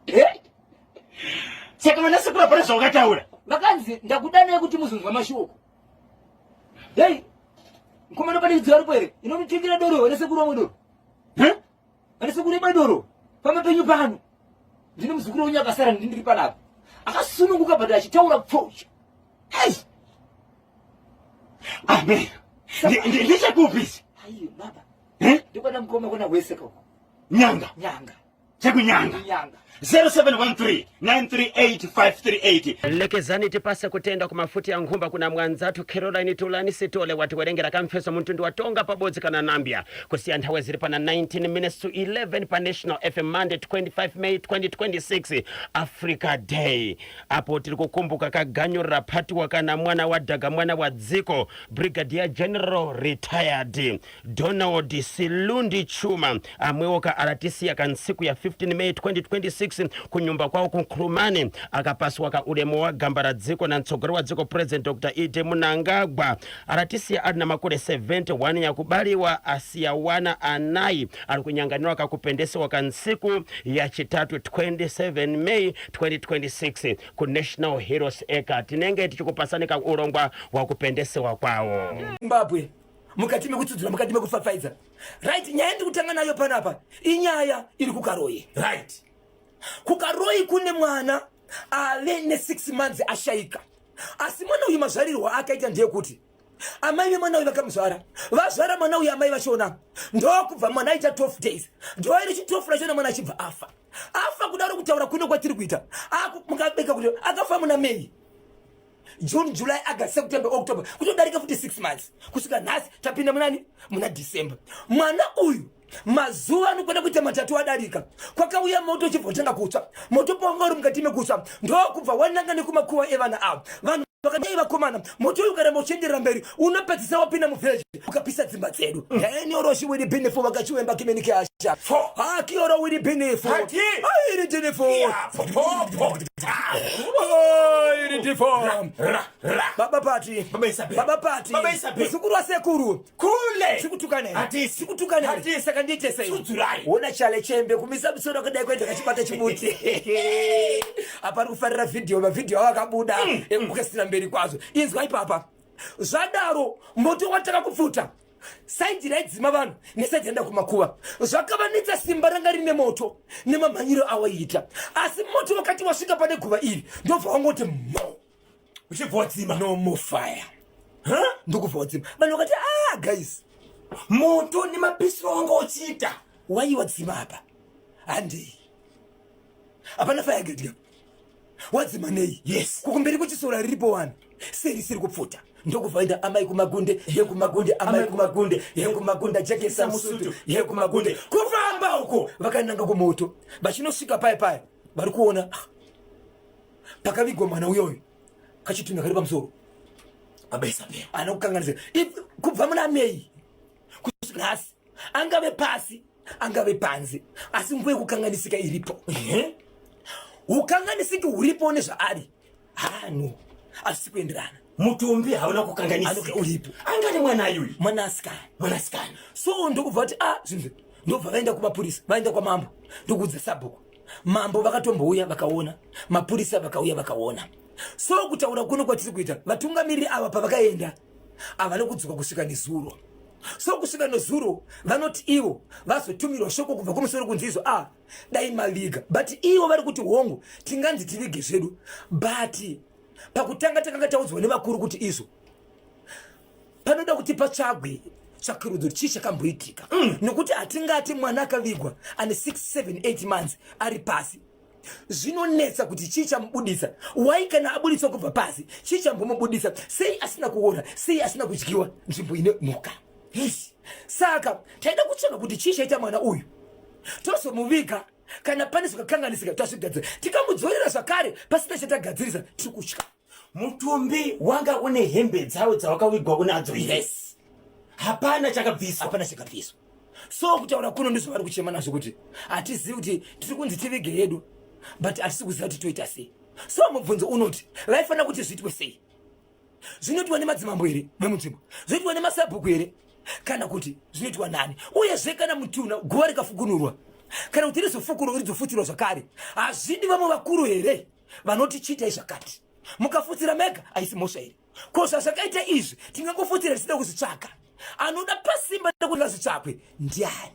Speaker 1: Eh?
Speaker 2: Saka vana sekuru hapana zvavakataura.
Speaker 1: Vakanzi ndakudanai kuti muzonzwa mashoko. Hey, mukomana pane dziva ripo here? Inonotengera doro vana sekuru vamwe doro.
Speaker 2: Huh?
Speaker 1: Vana sekuru vemwe doro. Pamba penyu pano. Ndine muzukuru wenyu akasara ndini ndiri panapa. Akasununguka but achitaura pfocha.
Speaker 2: Hey! Amen. Ndechekupi ichi?
Speaker 1: Ayi baba.
Speaker 2: Eh?
Speaker 1: Ndikwana mukoma kona wese koko.
Speaker 2: Nyanga.
Speaker 1: Nyanga.
Speaker 2: Chekunyanga.
Speaker 1: Nyanga.
Speaker 2: 0713 938 538. Lekezani tipase kutenda kumafuti ya nkhumba kuna mwanzathu Caroline Tulani Sitole watiwerengera kamfeso mtundu wa Tonga pabodzi kana Nambya kusiya nthawi zili pana 19 minutes to 11 pa National FM Monday 25 May 2026 Africa Day apo tiri kukumbuka kaganyo rapatiwa kana mwana wa dhaga mwana wa dziko Brigadier General retired Donald Silundi Chuma amwewo ka alatisiya ka ntsiku ya 15 May 2026 kunyumba kwawo ku Nkhulumane akapaswa ka ulemu wa gamba la dziko na mtsogoleri wa dziko President Dr. E.D. Mnangagwa alatisiya ali na makore 71 yakubaliwa asiya wana anayi ali kunyanganirwa kakupendesewa ka ntsiku ya chitatu 27 May 2026 ku National Heroes Acre tinenge tichikupasani ka ulongwa wa kupendesewa kwawo.
Speaker 1: Zimbabwe mukati mekutsudzura mukati mekufafaidza right nyaya ndiri kutanga nayo panapa inyaya iri kukaroi
Speaker 2: right
Speaker 1: kukaroi kune mwana ave ne6 months ashaika asi mwana uyu mazvarirwo akaita ndeyekuti amai vemwana uyu vakamuzvara vazvara mwana uyu amai vachona ndokubva mwana aita 12 days ndoiri chitofu rachona mwana achibva afa afa kudaro kutaura kuno kwatiri kuita mukabeka kuti akafa muna may June, July, August, September, October kutodarika futi 6 months kusvika nhasi tapinda munani muna December. Mwana uyu mazuva anokwenda kuita matatu adarika kwakauya moto uchibva kutanga kutsva moto pawanga uri mukati mekutsva ndokubva wananga nekumakuva evana ava vanhu vakadai vakomana moto uyu ukaramba uchienderera mberi unopedzisa wapinda muvillage ukapisa dzimba dzedu enioroshi wiri binifo vakachiwemba kimenikasha hakioro wiri binifo airi dinifo Baba Pati.
Speaker 2: Baba Isabel.
Speaker 1: Baba Pati.
Speaker 2: Baba Isabel.
Speaker 1: Muzukuru wasekuru.
Speaker 2: Kule.
Speaker 1: Sikutukana here?
Speaker 2: Hatisi.
Speaker 1: Sikutukana here?
Speaker 2: Hatisi.
Speaker 1: Saka ndiite sei?
Speaker 2: Sudzurai.
Speaker 1: Wona chale chembe kumisa musoro kudai kwenda kachibata chimuti. Apa ari kufarira video, mavideo awo akabuda ekukasira mberi kwazvo. Inzwa ipapa. Zvadaro moto wataka kupfuta. Saidi raidzima vanhu nesaidi raenda kumakuva zvakavanetsa simba ranga rine moto nemamhanyiro awaiita asi moto wakati wasvika pane guva iri ndobva wangoti mo
Speaker 2: uchibva wadzima
Speaker 1: no more fire ndokubva wadzima vanhu vakati ah guys
Speaker 2: moto nemapisiro wanga uchiita
Speaker 1: wai wadzima apa handei hapana fire gedya wadzima nei
Speaker 2: yes
Speaker 1: kukumberi kwechisora riripo wani sei risiri kupfuta ndokubva enda amai kumagunde ye kumagunde amai kumagunde ye kumagunde ajekesa musutu ye kumagunde kufamba uko vakananga kumoto vachinosvika paye paye vari kuona ah, pakavigwa mwana uyoyo kachitunha kari pamusoro ana kukanganisika kubva muna mei kusvika nhasi angave pasi angave panze asi nguva yekukanganisika iripo ukanganisiki huripo nezvaari hano asi kuenderana
Speaker 2: mutumbi hauna kukanganisika
Speaker 1: uripo
Speaker 2: angani mwana yuyu
Speaker 1: mwanasikana
Speaker 2: mwanasikana
Speaker 1: so ndokubva kuti ah zvinhu ndobva vaenda kumapurisa vaenda kwamambo ndokuudza sabhuku mambo vakatombouya vakaona mapurisa vakauya vakaona so kutaura kuno kwatiri kuita vatungamiriri ava pavakaenda havana kudzoka kusvika nezuro. So kusvika nezuro vanoti ivo vazotumirwa shoko kubva kumusoro kunzi izvo a ah, dai maviga, but ivo vari kuti hongu tinganzi tivige zvedu, but pakutanga takanga taudzwa nevakuru kuti izvo panoda kuti patsvagwe tsvakirudzo chii chakamboitika. Nekuti hatingati mwana akavigwa ane 6 7 8 months ari pasi, zvinonetsa kuti chii chamubudisa. Wai kana abuditswa kubva pasi, chii chambomubudisa? Sei asina kuora? Sei asina kudyiwa nzvimbo ine mhuka? Yes. Saka taida kutsvaga kuti chii chaita mwana uyu, tozomuviga. Kana pane zvakakanganisika tazvigadzira, tikamudzorera zvakare pasina chatagadzirisa, tiri kutya.
Speaker 2: Mutumbi wanga une hembe dzawo dzawakawigwa unadzo here?
Speaker 1: Yes.
Speaker 2: Hapana chakabviswa?
Speaker 1: Hapana chakabviswa. So kutaura kuno ndizvo vari kuchema nazvo kuti hatizivi kuti tiri kunzi tivige yedu, but hatisi kuziva kuti toita sei. So mubvunzo unoti vaifanira kuti zviitwe sei? Zvinoitwa nemadzimambo here vemunzvimbo? Zvinoitwa nemasabhuku here? Kana kuti zvinoitwa nani? Uyezve kana mutuna guva rikafukunurwa, kana kuti rizofukunurwa rizofutirwa zvakare, hazvidi vamwe vakuru here vanoti chiitai zvakati? Mukafutsira mega haisi mhosva here? Ko zvazvakaita izvi tingangofutira tisida kuzvitsvaka? Anoda pasimba rekuti ngazvitsvakwe ndiani?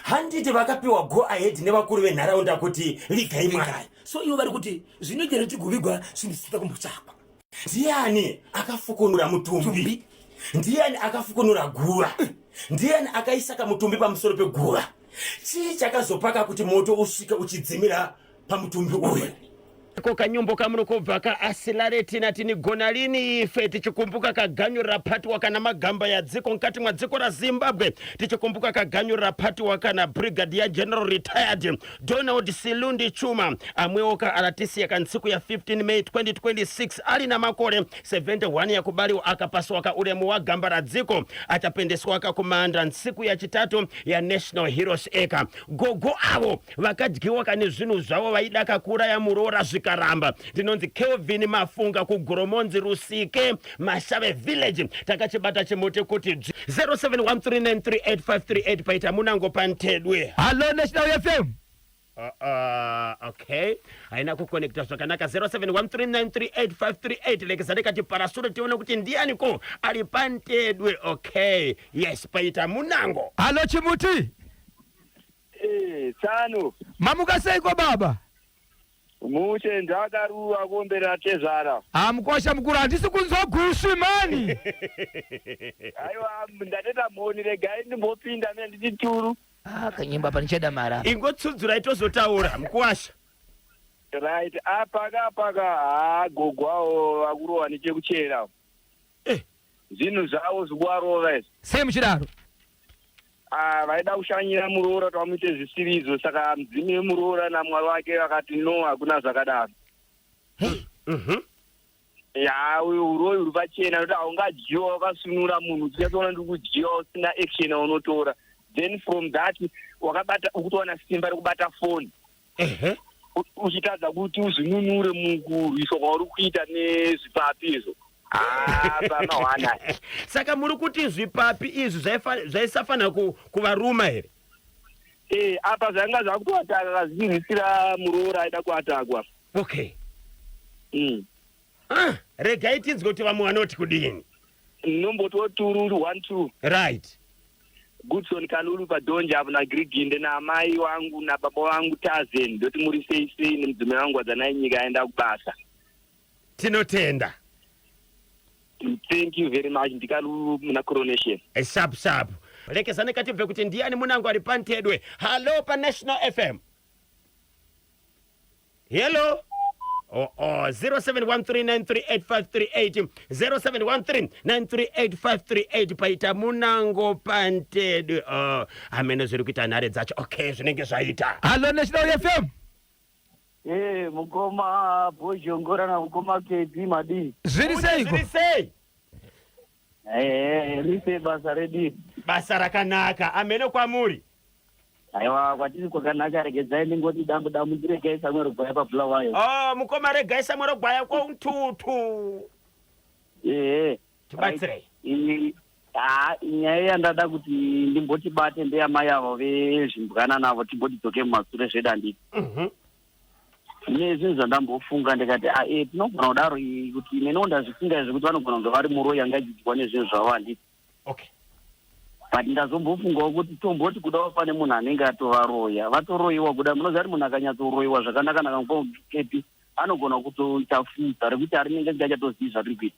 Speaker 2: Handiti vakapiwa go ahead nevakuru venharaunda kuti vigai mwana?
Speaker 1: So ivo vari kuti zvinoita here tigovigwa zvinhu zvisina kumbotsvakwa?
Speaker 2: Ndiani akafukunura mutumbi? Ndiani akafukunura guva? Ndiani akaisaka mutumbi pamusoro peguva? Chii chakazopaka kuti moto usvike uchidzimira pamutumbi uyu? Ko kanyumbo kamunokobva ka asilaretina tinigona lini ife tichikumbuka kaganyu rapatiwa kana magamba yadziko mkati mwa dziko ra Zimbabwe, tichikumbuka kaganyu rapatiwa kana Brigadier General Retired Donald Silundi Chuma, amwewo ka alatisiya kantsiku ya 15 May 2026 ali na makore 71 yakubaliwa, akapaswa ka ulemu wa gamba la dziko, achapendeswaka kumanda ntsiku ya chitatu ya National Heroes Acre. Gogo avo vakadyiwa kane zvinhu zvavo vaida kakuuraya muroora zvikaramba. Ndinonzi Kelvin Mafunga kuGoromonzi Rusike Mashave Village. Takachibata chimuti kuti 0713938538 paita munango pantedwe.
Speaker 1: Hallo National FM.
Speaker 2: Okay, haina kuconnecta zvakanaka. 0713938538 lekeza ndikati parasure tione kuti ndiani ko ari pantedwe. Okay, yes, paita munango.
Speaker 1: Hallo chimuti.
Speaker 3: Eh, tsano.
Speaker 1: Mamuka seiko baba?
Speaker 3: Mushe, ndakaruwa kuombera tezvara.
Speaker 1: Ha, mukwasha mukuru, handisi kunzwa gusvi mani.
Speaker 3: Aiwa, ndateta mhoni, regai ndimbopinda mina nditi turu.
Speaker 1: Ah, kanyimba apa ndichada mara.
Speaker 2: Ingotsudzura itozotaura mukuwasha.
Speaker 3: Right, apaka apaka haa, gogo avo vakurohwa nechekuchera. Zvinhu zvavo zvikuvarova izvi.
Speaker 1: Sei muchidaro?
Speaker 3: Ah, vaida kushanyira muroora kuti vamuite zvisirizo, saka mudzimu wemuroora namwari wake vakati no, hakuna zvakadaro. Ya, uyu uroyi uri pachena nokuti haungadyiwa wakasunura munhu uchinyatsoona ndiri kudyiwa usina action yaunotora. Then from that wakabata ukutowana simba rekubata foni uchitadza kuti uzvinunure mukurwiswa kwauri kuita nezvipapi izvo. Ah, pamahwana.
Speaker 2: Saka muri kuti zvipapi izvi zvaisafanira kuvaruma here?
Speaker 3: Eh, apa zvanga zvakutoataka zvichirwisira muroora aida kuatakwa.
Speaker 2: Okay. Ah, regai tinzwe kuti vamwe vanoti kudini.
Speaker 3: Nombototuru 1 2.
Speaker 2: Right.
Speaker 3: Goodson Kalulu padonja apo naGiriginde naamai wangu nababa wangu Tazen, ndoti muri sei sei nemudzimai wangu Wadzanai Nyika aenda kubasa.
Speaker 2: Tinotenda.
Speaker 3: Thank you very much, ndiKalulu muna Coronation.
Speaker 2: Sharp sharp. Lekezane katibve kuti ndiani munango ari pantedwe. Hallo paNational FM. Hello. Oh, 0713938538, 0713938538 paita munango pantedwe. Oh, amene zviri kuita nhare dzacho. Okay, zvinenge zvaita.
Speaker 1: Hallo National FM.
Speaker 4: Eh, mukoma Bhozhongora namukoma Kepi, madii?
Speaker 1: Zviri seiko?
Speaker 2: Zviri sei?
Speaker 4: Eh, rise basa redu.
Speaker 2: Basa rakanaka, amene kwamuri.
Speaker 4: Aiwa, kwatiri kwakanaka, regedzai ndingoti dambu dambu, ndiregai Samuel Gwaya paBulawayo.
Speaker 2: Oh, mukoma regai Samuel Gwaya kwaututu. Tibatsirei.
Speaker 4: Ha, nyaya yandada kuti ndimboti bate ndeyamai avo vezvimbwana navo, timboti dzoke mumasure zvedu, handiti? Nezvinhu zvandambofunga ndikati a e tinogona kudaro kuti neniwo ndazvifunga izvi kuti vanogona kunge vari muroyi anga achidywa nezvinhu zvavo, handiti?
Speaker 2: Okay.
Speaker 4: But ndazombofungawo kuti tomboti kudawo pane munhu anenge atovaroya, vatoroyiwa kuda. Munoziva kuti munhu akanyatsoroyiwa zvakanaka naka kepi anogona kutoita fuza rekuti arinenge singachatozivi zvatiri kuita.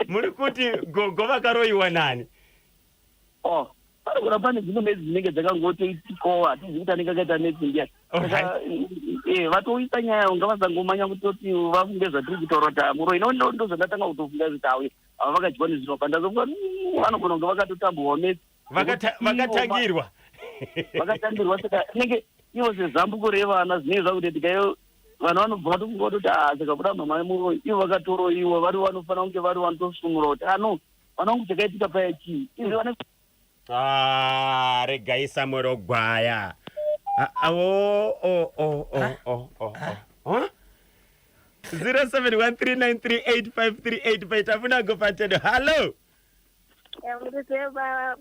Speaker 2: Muri kuti gogo vakaroyiwa nani?
Speaker 4: Oh, panogona pane dzimwe medzi dzinenge dzakangotoitikawo, hatizivi kuti anenge akaita metsi ndiyani. Saka vatoisa nyaya, ngavasangomanya kutoti vafunge zvatiri kutaura kuti hamuroyi. No, ndozvandatanga kutofunga kuti awe ava vakadyiwa nezvino, pandazofunga vanogona kunge vakatotambwawo metsi.
Speaker 2: Vakatangirwa.
Speaker 4: Vakatangirwa, saka inenge ivo sezambuko revana zvinenge zvakutoitika iyo vana vanobva vatofunga kutoti a saka kuda mama muroyi, ivo vakatoroyiwa vari vanofanira kunge vari vanotosumura kuti ano vana vangu chakaitika paya chii izvi vane.
Speaker 2: Ah, regai Samuel Ogwaya. Ah, ah, oh, oh, oh, oh, oh, oh, oh. Huh? 0713938538 paitafunago patendo. Hallo.
Speaker 5: Murize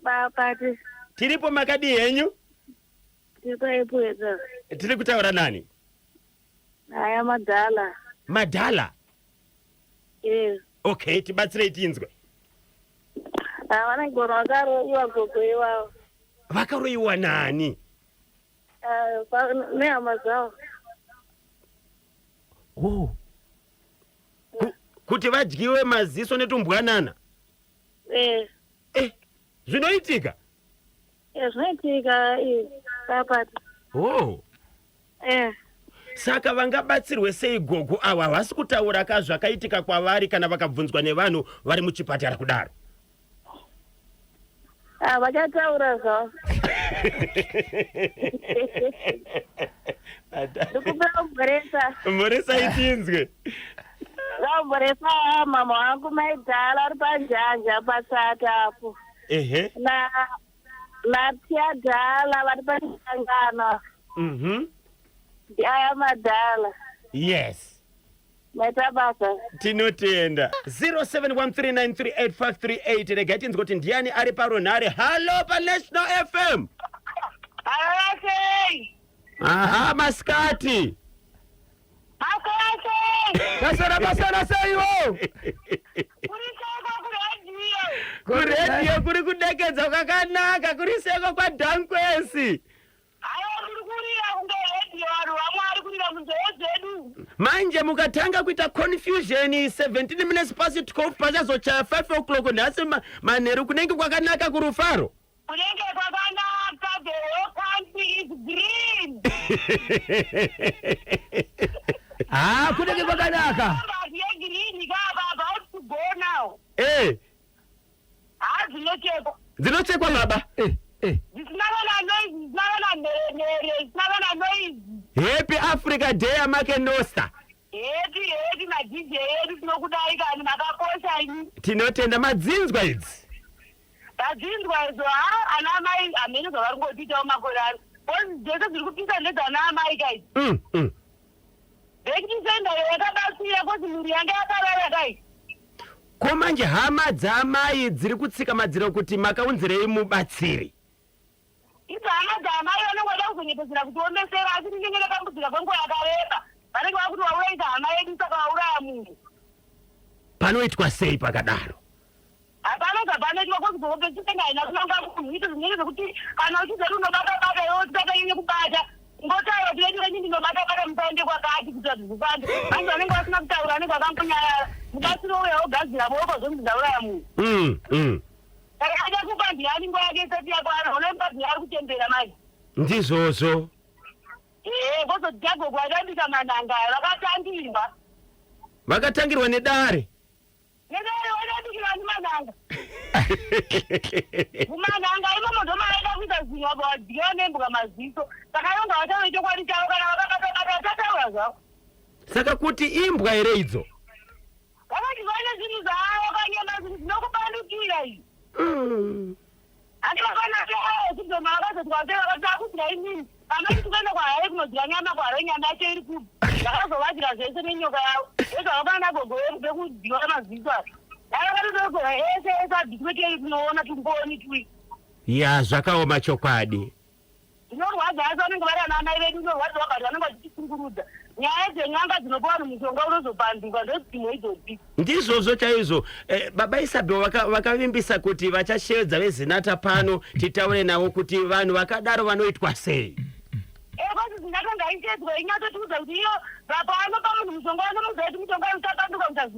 Speaker 5: bapati.
Speaker 2: Tiripo, makadii henyu?
Speaker 5: Tiri.
Speaker 2: Tiri kutaura nani?
Speaker 5: Haya, Madhala.
Speaker 2: Madhala?
Speaker 5: Yes.
Speaker 2: Okay, tibatsirei tinzwe.
Speaker 5: Havana gona, vakaroiwa gogo ivavo.
Speaker 2: Vakaroiwa nani?
Speaker 5: Nehama dzavo.
Speaker 1: Oh.
Speaker 2: Kuti vadyiwe maziso netumbwanana?
Speaker 5: Eh.
Speaker 2: Eh, zvinoitika?
Speaker 5: Eh, zvinoitika papati.
Speaker 2: Oh.
Speaker 5: Eh.
Speaker 2: Saka vangabatsirwe sei gogo ava? Havasi kutaura ka zvakaitika kwavari kana vakabvunzwa nevanhu vari muchipatara kudaro.
Speaker 5: Ah, vachataura zvavo. Ndikumbira kumhoresa.
Speaker 2: Mhoresa itinzwe.
Speaker 5: Ndamhoresa mama wangu Maidhala ari panjanja pasata apo. Na naTiadhala vari pachangana. Ndiaya Madhala.
Speaker 2: Yes.
Speaker 5: Maita basa.
Speaker 2: Tinotenda. 0713938538, regai tinzwe kuti ndiani ari parunhare. Hallo paNational FM.
Speaker 6: Sei?
Speaker 2: Aha, masikati.
Speaker 6: Masei?
Speaker 1: Kasara masara seiwo.
Speaker 6: Kuri seko kuredhiyo?
Speaker 2: Kuredhiyo kuri kudekedza kwakanaka, kuri seko kwaDhankwesi.
Speaker 6: Haiwa, kuri kurira kunge redhiyo, vanhu vamwari, kurira munzeve dzedu.
Speaker 2: Manje mukatanga kuita confusion 17 minutes past 12, pachazochaya 5 o'clock nhasi manheru, kunenge kwakanaka kurufaro.
Speaker 6: Kunenge kwakanaka, the whole country is green.
Speaker 1: Ha, kunenge kwakanaka.
Speaker 6: Mbasi yegreen kapa about to go now. Hadzinochekwa.
Speaker 2: Dzinochekwa baba.
Speaker 1: Eh.
Speaker 6: Zvisina kana noise, zvisina kana mheremhere, zvisina kana noise.
Speaker 2: Happy Africa Day, amakenosta.
Speaker 6: Happy, happy maDJ edu, tinokudai kani, makakosha imi.
Speaker 2: Tinotenda. Madzinzwa idzi?
Speaker 6: Vadzinzwa izvo. Ha, ana amai hamene zvavari kungotiitawo makore ano, because dzese dziri kupisa ndedzana amai kai. Back to sender yakabatsira 'cause mhuri yanga yaparara kai.
Speaker 2: Ko manje hama dzaamai dziri kutsika madziro kuti makaunzirei mubatsiri?
Speaker 6: Idzo hama dzaamai vanenge vada kuzonyepedzera kutiomesera, asi rinenge rakambudzika kwenguva yakareba. Vanenge vakuti waurayisa hama yedu, saka wauraya munhu.
Speaker 2: Panoitwa sei pakadaro?
Speaker 6: Hapana zvapanoitwa, 'cause gogopechisenga haina kunanga munhu. Ito zvinenge zvekuti kana uchizoti unobata bata, iwe usikatanyanye kubata, ngotaura kuti vedu venyu ndinobata bata, musaende kwakati kuitira kuti zvifambe. Vanhu vanenge vasina kutaura vanenge vakambonyarara, mubatsiri ouya ogadzira voko zvonzi ndauraya munhu. Saka aida kupa ndiani nguva yake isati yakwana? Unomupa ari kuchembera manje.
Speaker 2: Ndizvozvo.
Speaker 6: Ee, kozoti jagogo aidambisa mananga aya, vakatangirwa.
Speaker 2: Vakatangirwa nedare.
Speaker 6: Nedare, waidambikirwa ndi mananga. Mumananga imomo ndomavaida kuita zvinhu, vabva vadyiwa nembwa maziso. Saka ivo ngavataure chokwadi chavo, kana vakabatabata vachataura zvavo.
Speaker 2: Saka kuti imbwa here idzo?
Speaker 6: Vakadyiwa nezvinhu zvavo, kanyama, zvinhu zvinokupandukira izvi. Handi vakanaaekudoma vakazoti kwase vakati akudya inini pamai tikuenda kwaHarare kunodya nyama kuHarare, nyama yacho iri kupi? Vakazovadya zvese nenyoka yavo ezvavakana gogo pekudyiwa maziso aya, dai vakatotokora ese ese abviswe tei kunoona tungoni tui.
Speaker 2: Ya, zvakaoma chokwadi.
Speaker 6: Zvinorwadza, asi vanenge vari ana amai vedu, inorwadza, vabati vanenge vachitishungurudza. Nyaya dzen'anga dzinopa vanhu mushonga unozopanduka ndodzimwe idzodzi.
Speaker 2: Ndizvozvo chaizvo. Eh, baba Isabel vakavimbisa vaka kuti vachashevedza veZinata pano titaure navo kuti vanhu vakadaro vanoitwa sei.
Speaker 6: Eh, kwanzi Zinata ngaishedzwe inyatsotiudza kuti iyo apa vanopa munhu mushonga vanomuudza kuti mushonga uyu uchapanduka kuita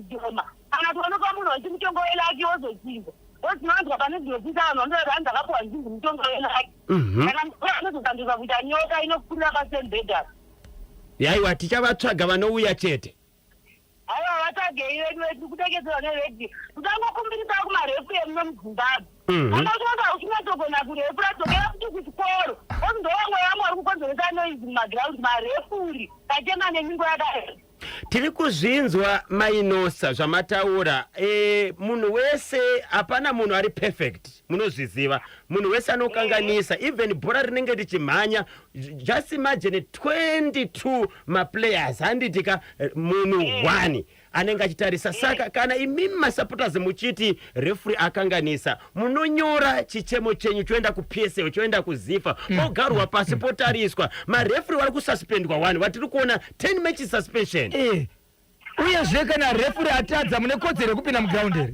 Speaker 6: kana kuti vanopa munhu vachiti mushonga welaki wozochinja wozinowanzwa pane dzinopisa vanhu vanotaura kuti hanzi akapuwa nzinzi mushonga welaki mhm. kana anozopanduka kuita nyoka inokurira pasembedha.
Speaker 2: Yaiwa tichavatsvaga vanouya chete.
Speaker 6: Haiwa vatsvagei vedu vedu kuteketserwa neredhiyo kutangokumbirisa kumarefu emuno muZimbabwe. Mhm. Kana uchinonga uchinyatsogona kurefura dzokera futi kuchikoro ozi ndovamwe vamwe vari kukonzeresa noise mumagiraundi marefuri kachema nemingo yakadai.
Speaker 2: Tiri kuzvinzwa mainosa zvamataura e, munhu wese hapana munhu ari perfect munozviziva munhu wese anokanganisa even bhora rinenge richimhanya just imagine 22 maplayers handiti ka eh, munhu eh. one anenge achitarisa eh. saka kana imimi masupporters muchiti refree akanganisa munonyora chichemo chenyu choenda kupsl choenda kuzifa mm. pogarwa pasi mm. potariswa marefree vari kususpendwa one vatiri kuona 10 matches suspension
Speaker 1: eh. Uyezve kana refuri atadza mune kodzero yekupinda muground here?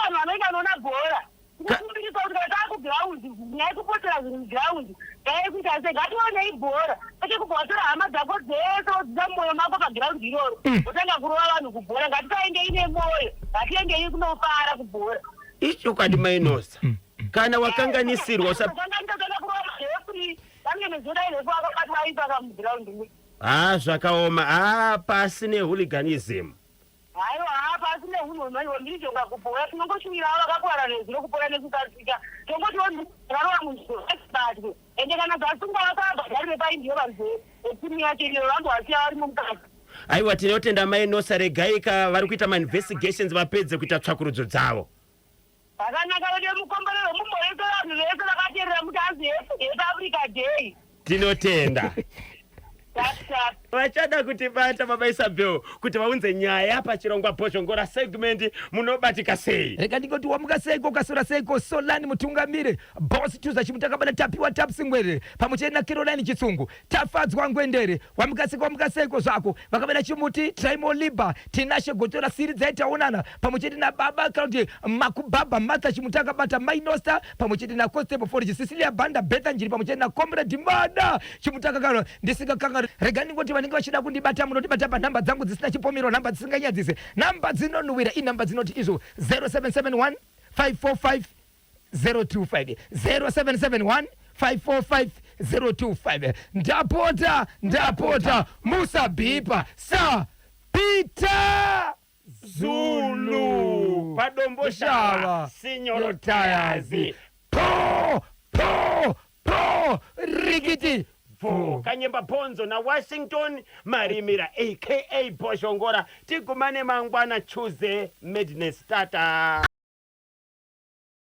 Speaker 6: Vanhu vanoita noona bhora kukumbirisa kuti kana taakugiraundi nyaya yekupotera zvinhu mugiraundi nyaya yekuita sei ngationei bhora kwete kubva watora hama dzako dzese wodzisa mumwoyo mako pagiraundi iroro mm. wotanga kurova vanhu kubhora ngatisaendei nemwoyo ngatiendei kunofara kubhora
Speaker 2: ichokwadi mainosa mm. Kana wakanganisirwa usa haa zvakaoma haa pasi nehooliganism.
Speaker 6: Haiwa haa pasi nehunhu hwemhirizhonga kubhora tinongoshuvira avo vakakuwara nezuro kupora nekukasika tongotiwo vakarova munhu ngatibatwe ende kana dzasungwa vasabhadharire paindiyo vanhu vetimu yacho iyo vambovasiya varimo mukati.
Speaker 2: Aiwa tinotenda mai Nosa regai ka vari kuita mainvestigations vapedze kuita tsvakurudzo dzavo.
Speaker 6: Zvakanaka vedu mukomborero mumborese vanhu vese vakaterera muti hanzi happy Africa Day.
Speaker 2: Tinotenda.
Speaker 6: Tap tap.
Speaker 2: Vachada kutibata baba Isabel kuti vaunze nyaya pachirongwa Bhozhongora segment munobatika sei?
Speaker 1: Rega ndingoti wamuka seiko ukaswera seiko Solani Mutungamire Boss Tuza Chimutakabana Tapiwa Taps Ngwere pamwe chete naCaroline Chitsungu Tafadzwa Ngwendere Wamuka seiko wamuka seiko zvako vakabata chimuti Trimo Liba Tinashe Gotora Siri dzaitaonana pamwe chete nababa kana kuti Makubaba Martha Chimutaka Bata Mai Nosta pamwe chete naConstable Forge Cecilia Banda Bertha Njiri pamwe chete naComrade Mada Chimutaka kana ndisingakanga rega ndingoti vanenge vachida kundibata munondibata panhamba dzangu dzisina chipomero nhamba dzisinganyadzise nhamba dzinonhuwira inhamba dzinoti izvo 0771 545 025 0771 545 025 ndapota ndapota musabhipa sa Peter
Speaker 2: Zulu padomboshava sinyoro tayazi
Speaker 1: po po po rikiti
Speaker 2: bvo kanyemba bhonzo nawashington marimira aka bhozhongora tigumane mangwana tuesday madness tata.